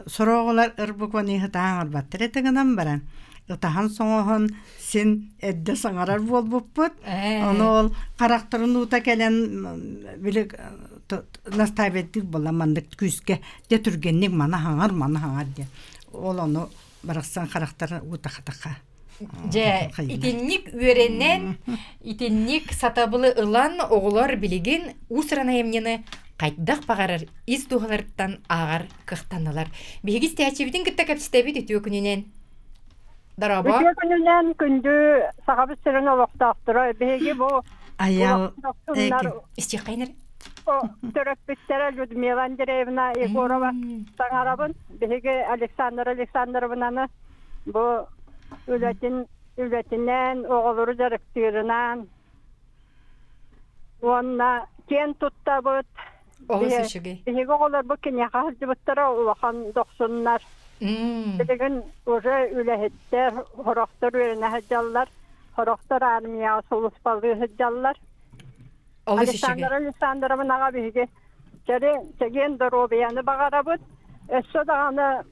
сорох оҕолор ыр-букваны ытаан оҥорботтор этэ гынан баран ытаһан соҥоһон син эрдэ саҥарар буолбуппут. Ону ол харахтарын уута кэлэн били настаабайдыыр буолла маннык күүскэ дьэ түргэнник маны хаҥар маны хаҥар диэн. Ол ону барахсан харахтара уута хатаха. Дьэ, итинник үөрэнэн, итинник сатабылы ылан оҕолор билигин уус-уран айымньыны хайдах баҕарар ис дууһаларыттан ааҕар кыахтаннылар. Биһиги истээччибитин кытта кэпсэтэбит үтүө күнүнэн. Дорообо. Үтүө күнүнэн күндү Сахабыт сирин олохтоохторо. Биһиги бу Айал Истиэххэйнэр. Төрөппүттэрэ Людмила Андреевна Егорова саҥарабын. Биһиги Александра Александровнаны Бу үлэтин үлэтинэн, оҕолору дьарыктыырынан уонна киэн туттабыт. Олус үчүгэй. Биһиги оҕолорбут киниэхэ сылдьыбыттара улахан дохсуннар. Билигин уже үлэһиттэр, сорохтор үөрэнэ сылдьаллар. Сорохтор армияҕа сулууспалыы сылдьаллар. Олус үчүгэй. Александра Александровнаҕа биһиги чэгиэн доруобуйаны баҕарабыт. Өссө даҕаны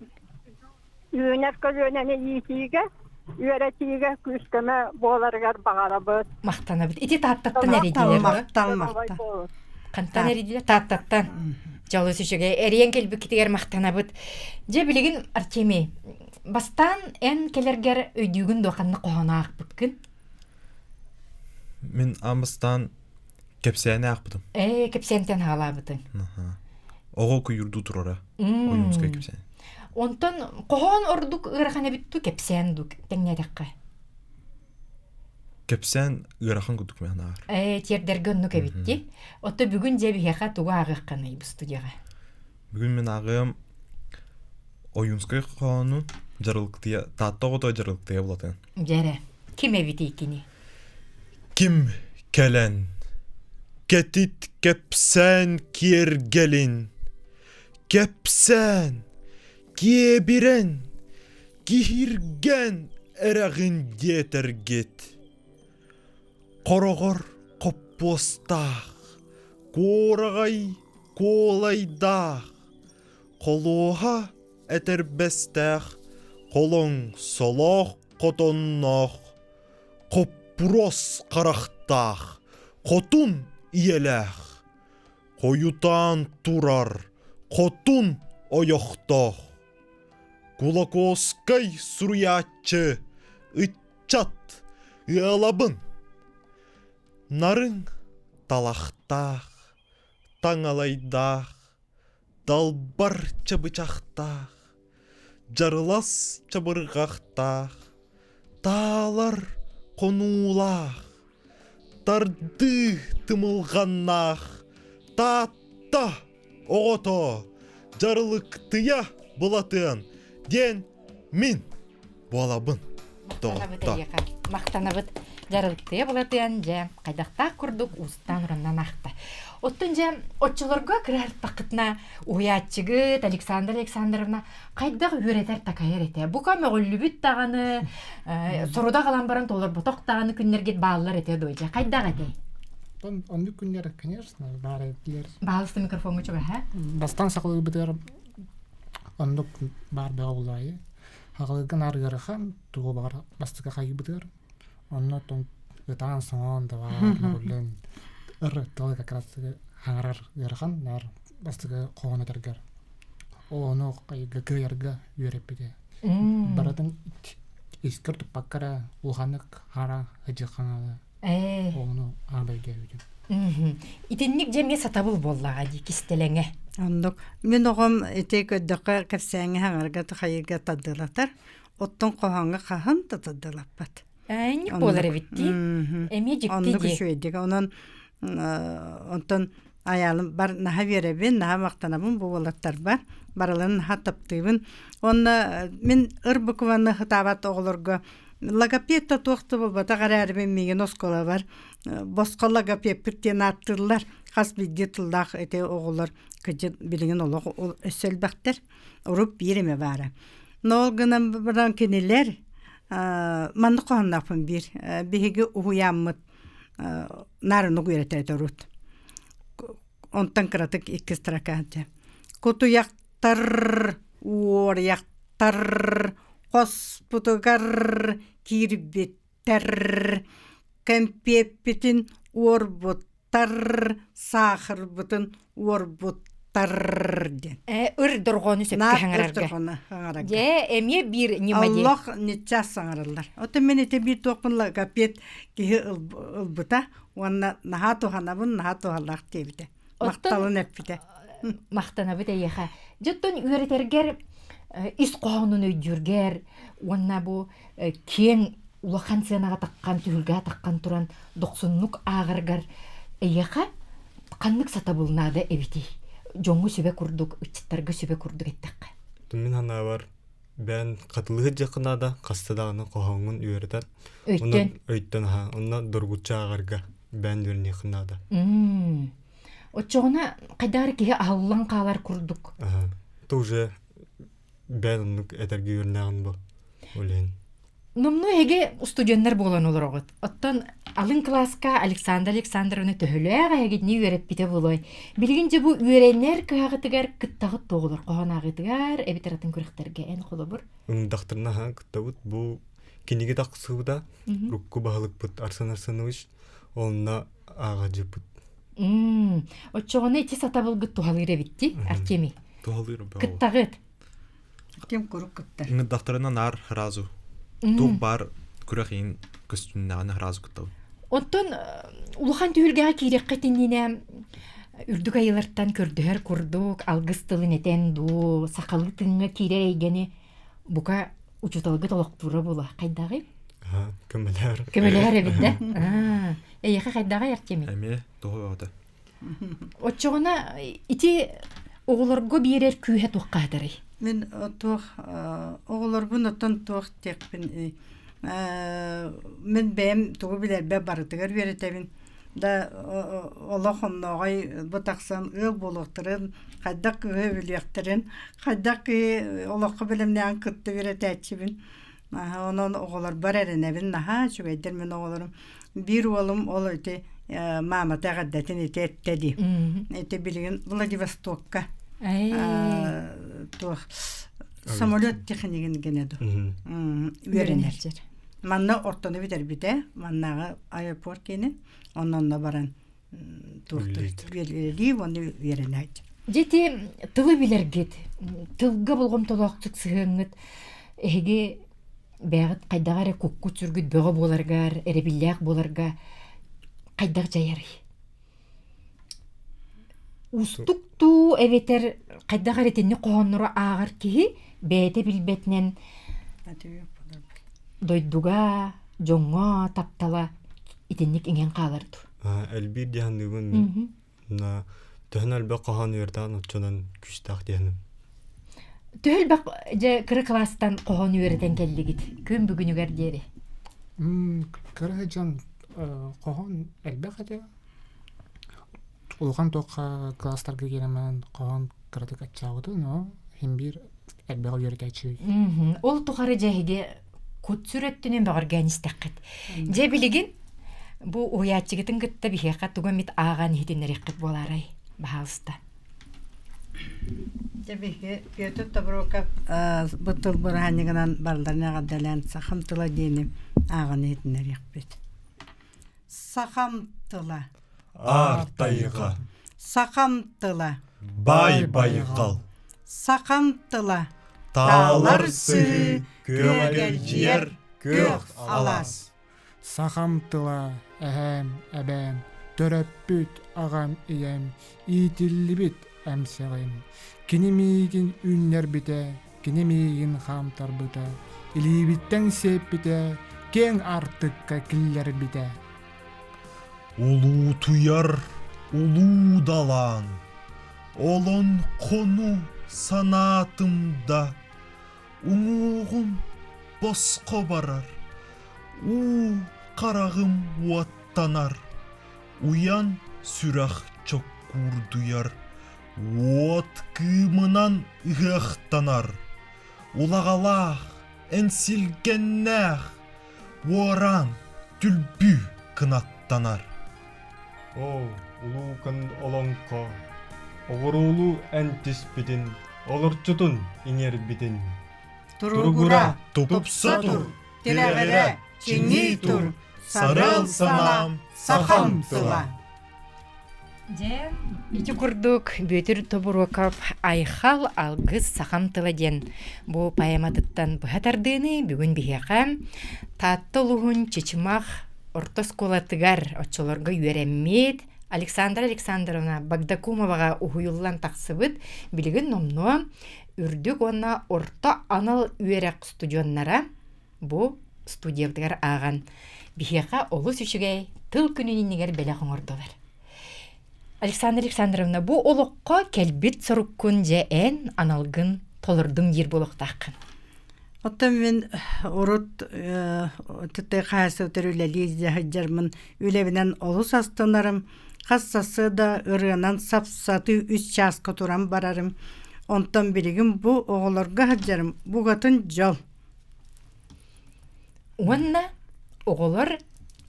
үүнэр көлүөнэни иитиигэ, үөрэтиигэ күүс-көмө буоларыгар баҕарабыт. Махтанабыт. Ити Тааттаттан эрийдилэр. Махтал, махтал. Хантан эрийдилэр? Тааттаттан. Дьолус үчүгэй. Эрийэн кэлбиккитигэр махтанабыт. Дьэ, билигин Артемий, бастаан эн кэлэргэр өйдүүгүн дуо ханна хоһоону аахпыккын? Мин аан кэпсээни аахпытым. Ээ, кэпсээнтэн хаалаабытыҥ. Оҕо куйуурдуу турара. Ойуунскай кэпсээн. Онтон хоһоон ордук ыарахан эбит дуу, кэпсээн дуу тэҥнээтэххэ? Кэпсээн ыарахан курдук миэхэ ааҕар. Ээ, тиэрдэргэ оннук эбит дии. Отто бүгүн дьэ биһиэхэ тугу ааҕыаххыный бу студияҕа? Бүгүн мин ааҕыам Ойуунскай хоһоонун Дьарылыктыйа Таатта оҕото Дьарылыктыйа булатын. Дьэрэ, ким эбитий кини? Ким кэлэн кэтит кэпсээн киэргэлин кэпсээн киэбирэн киһиргэн эрэҕин диэтэргит хороҕор хоппуостаах куораҕай куолайдаах холуоһа этэрбэстээх холоҥ солоох хотонноох хоппуруос харахтаах хотун ийэлээх хойутаан турар хотун ойохтоох Кулакуоскай суруйааччы ыччат ыалабын Нарыҥ талахтаах, таҥалайдаах, далбар чабычахтаах, дьарылас чабырҕахтаах, таалар хонуулаах, тардыы тымылҕаннаах Таатта оҕото дьарылыктыйа былатыан диэн мин буолабын доҕотто. Махтанабыт дьарылыктыйа былатыан дьэ хайдахтаах курдук уустаан ураннан аахта. Оттон дьэ оччолорго кыраһартаххытына уһуйааччыгыт Александра Александровна хайдах үөрэтэр такайар этэ. Бука мөҕүллүбүт даҕаны, сорудах ылан баран толорботох даҕаны күннэргит бааллар этэ дуо дьэ хайдах этэй? Оннук күннэр, конечно, баар этилэр. Баалыста микрофоҥҥа чугаһа. Бастаан сахалыырбытыгар оннук баар бөҕө булаайы. Хаҕылыырга наар ыарахан, тугу баҕар бастакы хайыыбытыгар. Онно оттон ытаан соҥоон да баар, мөҕүллэн ыр тылы как раз хаҥарар ыарахан, наар бастакы хоһоон этэргэр. Ол ону хайыга кыайарга үөрэппитэ. Барытын искэр туппакка эрэ улаханнык хара ыдьыххаҥала ону аабайга өйдүм. Итинник дьэ эмиэ сатабыл буоллаҕа дии кистэлэҥэ. Оннук. Мин оҕом ити көрдөххө кэпсээҥҥэ хаҥарга хайыга тардылатар, оттон хоһооҥҥо хаһан да тардылаппат. Инник буолар эбит дии. Эмиэ дьикти Оннук дии. үчүгэйдик. Онон онтон айаалым бар наһаа үөрэбин, наһаа махтанабын бу уолаттарбар. Барыларын наһаа таптыыбын. Уонна мин ыр букваны хытаабат оҕолорго логопед да туох да буолбатах эрээрибин миигин оскуолабар босхо логопедпыт диэн ааттыыллар. Хас биирдии тыллаах ити оҕолор кыдьык билигин олох өссө элбэхтэр. Урут биир эмэ баара. Но ол гынан баран кинилэр маннык хоһоонноохпун биир биһиги уһуйааммыт наарыннык үөрэтэр урут. Онтон кыратык икки строка Кутуйахтар, уоруйахтар хоспутугар киирбиттэр, кэмпиэппитин уорбуттар, саахарбытын уорбуттар диэн. Э, ыр дорҕоону сөпкө Наар ыр хаҥарарга. дорҕоону хаҥарарга. Дьэ, эмиэ биир ньыма дии. Олох ниччас саҥараллар. Оттон мин ити биир туохпун логопед киһи ылбыта уонна наһаа туһанабын, наһаа туһалаах диэбитэ. Оттон Махталын эппитэ. махтанабыт эйиэхэ. Дьэ, оттон үөрэтэргэр ис хоһоонун өйдүүргэр уонна бу киэҥ улахан сыанаҕа таххан, түһүлгэҕэ таххан туран дохсуннук ааҕаргар эйиэхэ ханнык сатабыл наада эбитий? Дьоҥҥо сүбэ курдук, ыччаттарга сүбэ курдук эттэххэ. Мин санаабар бэйэн хатылыыр дьахха наада хаста даҕаны хоһооҥҥун үөрэтэн Өйтөн. Өйтөн аһа онно доргуччу ааҕарга бэйэн үөрэниэххин наада. Оччоҕуна хайдах эрэ киһи аһыллан хаалар курдук. Аха. То уже бэйэн оннук этэргэ үөрэнэҕин бу. Ол иһин. Номнуо эһиги устудьуоннар буолан олороҕут. Оттон алын кылааска Александра Александровна төһөлөөх эһигитини үөрэппитэ буолуой? Билигин дьэ бу үөрэнэр кыһаҕытыгар кыттаҕыт дуо оҕолор хоһоон ааҕыытыгар эбэтэр атын күрэхтэргэ эн холобур? Ындахтарына аһаан кыттабыт. Бу кинигэ тахсыбыта урукку баһылыкпыт Арсен Арсенович онно ааҕадьыппыт. Оччоҕуна ити сатабылгыт туһалыыр эбит дии, Артемий? Туһалыыр Кыттаҕыт? Ким курук кыттар. Ыҥырдахтарына наар сразу. Туох баар күрэх иһин көстүннэҕинэ сразу кыттабын. Оттон улахан түһүлгэҕэ киириэххит иннинэ үрдүк айылартан көрдөһөр курдук алгыс тылын этэн дуу, сахалыы тыыҥҥа киирэр эйгэни бука учууталгыт олохтуура буолуо. Хайдаҕый? Көмөлөһөр. Көмөлөһөр эбит да? Эйиэхэ хайдаҕый, Артемий? Эмиэ тоҕо бөҕөтө. Оччоҕуна ити оҕолорго биэрэр күүһэ туохха сытарый? Мин туох оҕолорбун оттон туох диэхпин мин бэйэм тугу билэрбэр барытыгар үөрэтэбин да олох оннооҕой бу тахсан ыал буолуохтарын хайдах кыыһы билиэхтэрин хайдах киһи олоххо бэлэмнээн кытта үөрэтээччибин Онон оҕолорбор эрэнэбин наһаа үчүгэйдэр мин оҕолорум. Биир уолум ол ити маамата эҕэрдэтин ити эттэ дии. Ити билигин Владивостокка туох самолет технигин гинэ ду үөрэнэр. Манна ортону бүтэрбитэ, маннааҕы аэропорт киинин, онно баран туохтуур уонна үөрэнээччи. Дьити тылы билэргит, тылга болҕомтолоохтук сыһыаҥҥыт эһиги бэйэҕит хайдах эрэ куккут-сүргүт бөҕө буоларгар, эрэбиллээх буоларга хайдах дьайарый? Уустук дуу эбэтэр хайдах эрэ итинник хоһооннору ааҕар киһи бэйэтэ билбэтинэн дойдуга, дьоҥҥо таптала итинник иҥэн хаалар дуу? Элбиир дии саныыбын мин. На төһөн элбэх хоһоон үөрдээн оччонон күүстээх диэхиним. Төһө элбэх дьэ кыра кылаастан хоһоон үөрэтэн кэллигит күн бүгүнүгэр диэри? Кыра дьон хоһоон элбэх этэ. Улахан туохха кылаастарга киирэмэн хоһоон кыратык аччаабыта, но иһин биир элбэх үөрэтээччи. Ол тухары дьэ эһиги кут-сүр өттүнэн бөҕөргөөн истэххит. Дьэ билигин бу уһуйааччыгытын кытта биһиэхэ тугу эмит ааҕан иһитиннэриэххит буолаарай, баһаалыста. Дьэ биһиги Петр Тобуроков бу тыл бырааһынньыгынан барыларын эҕэрдэлээн сахам тыла диэни ааҕан иһитиннэриэхпит. Сахам тыла. Аар тайҕа. Сахам тыла. Бай байҕал. Сахам тыла. Таалар сыһыы, күөгэлдьийэр күөх алаас. Сахам тыла, эһээм, эбээм, төрөппүт аҕам, ийэм, иитиллибит эмсэҕим. Кини миигин үүннэрбитэ, кини миигин хаамтарбыта, илиибиттэн сиэппитэ, киэҥ аартыкка киллэрбитэ. Улуутуйар улуу далаан, олон хону санаатым да, уҥуоҕум босхо барар, уу хараҕым уоттанар, уйан сүрэх чоккуурдуйар, уот кыымынан ыһыахтанар, улаҕалаах, энсилгэннээх, уораан түлбүү кынаттанар. Оо, улуукан олоҥхо, оҕуруулуу эн түспүтүн, олорчутун иҥэрбитин. Туругура, тупса тур, тирэҕирэ, чиҥии тур, сарыал санаам, сахам тыла. Дьэ, ити курдук Бүөтүр Тобуруокап «Айхал алгыс сахам тыла» диэн бу поэматыттан быһа тардыыны бүгүн биһиэхэ Таатта улууһун Чычымах орто оскуолатыгар оччолорго үөрэммит Александра Александровна Багдакумоваҕа уһуйуллан тахсыбыт билигин номнуо үрдүк уонна орто анал үөрэх студеннара бу студиябытыгар ааҕан биһиэхэ олус үчүгэй тыл күнүн иннигэр бэлэх оҥордулар. Александра Александровна, бу олоххо кэлбит соруккун дьэ эн аналгын толордуҥ диир буолуохтааххын. Оттон мин урут тытай хаһаайыстыбатыгар үлэлии сылдьармын үлэбинэн олус астынарым. Хас сарсыарда ырыанан сап-сатыы үс чааска туран барарым. Онтон билигин бу оҕолорго сылдьарым букатын дьол. Уонна оҕолор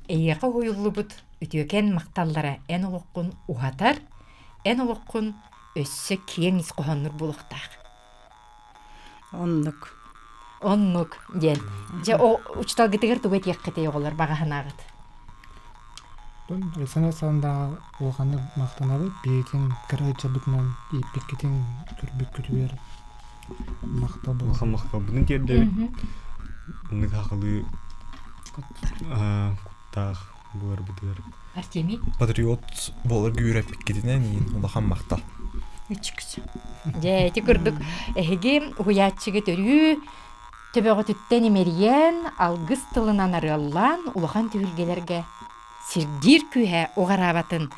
эйиэхэ уһуйуллубут үтүөкэн махталлара эн олоххун уһатар, эн олоххун өссө киэҥ ис хоһооннур буолуохтаах. Оннук. Оннук диэн. Дьэ, учууталгытыгар тугу этиэххитий оҕолор баҕа санааҕыт? Александр Александровнаҕа улаханнык махтанабыт. Биһигитин кыра ыччаппытынан ииппиккитин, көрбүккүтүгэр махтал буолуо. Улахан махталбытын тиэрдэбит. Оннук сахалыы куттаах буоларбытыгар. Артемий? Патриот буоларга үөрэппиккитинэн иин улахан махтал. Дьэ, ити курдук эһиги уһуйааччыга төрүү төбөҕүтүттэн имэрийэн, алгыс тылынан арыаллаан улахан түһүлгэлэргэ сирдиир күүһэ уҕараабатын.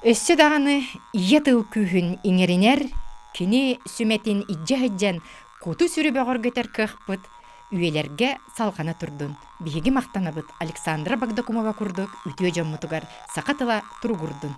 Өссө даҕаны ийэ тыл күүһүн иҥэринэр, кини сүмэтин илдьэ сылдьан куту-сүрү бөҕөргөтөр кыахпыт үйэлэргэ салҕана турдун. Биһиги махтанабыт Александра Богдокумова курдук үтүө дьоммутугар саха тыла туругурдун.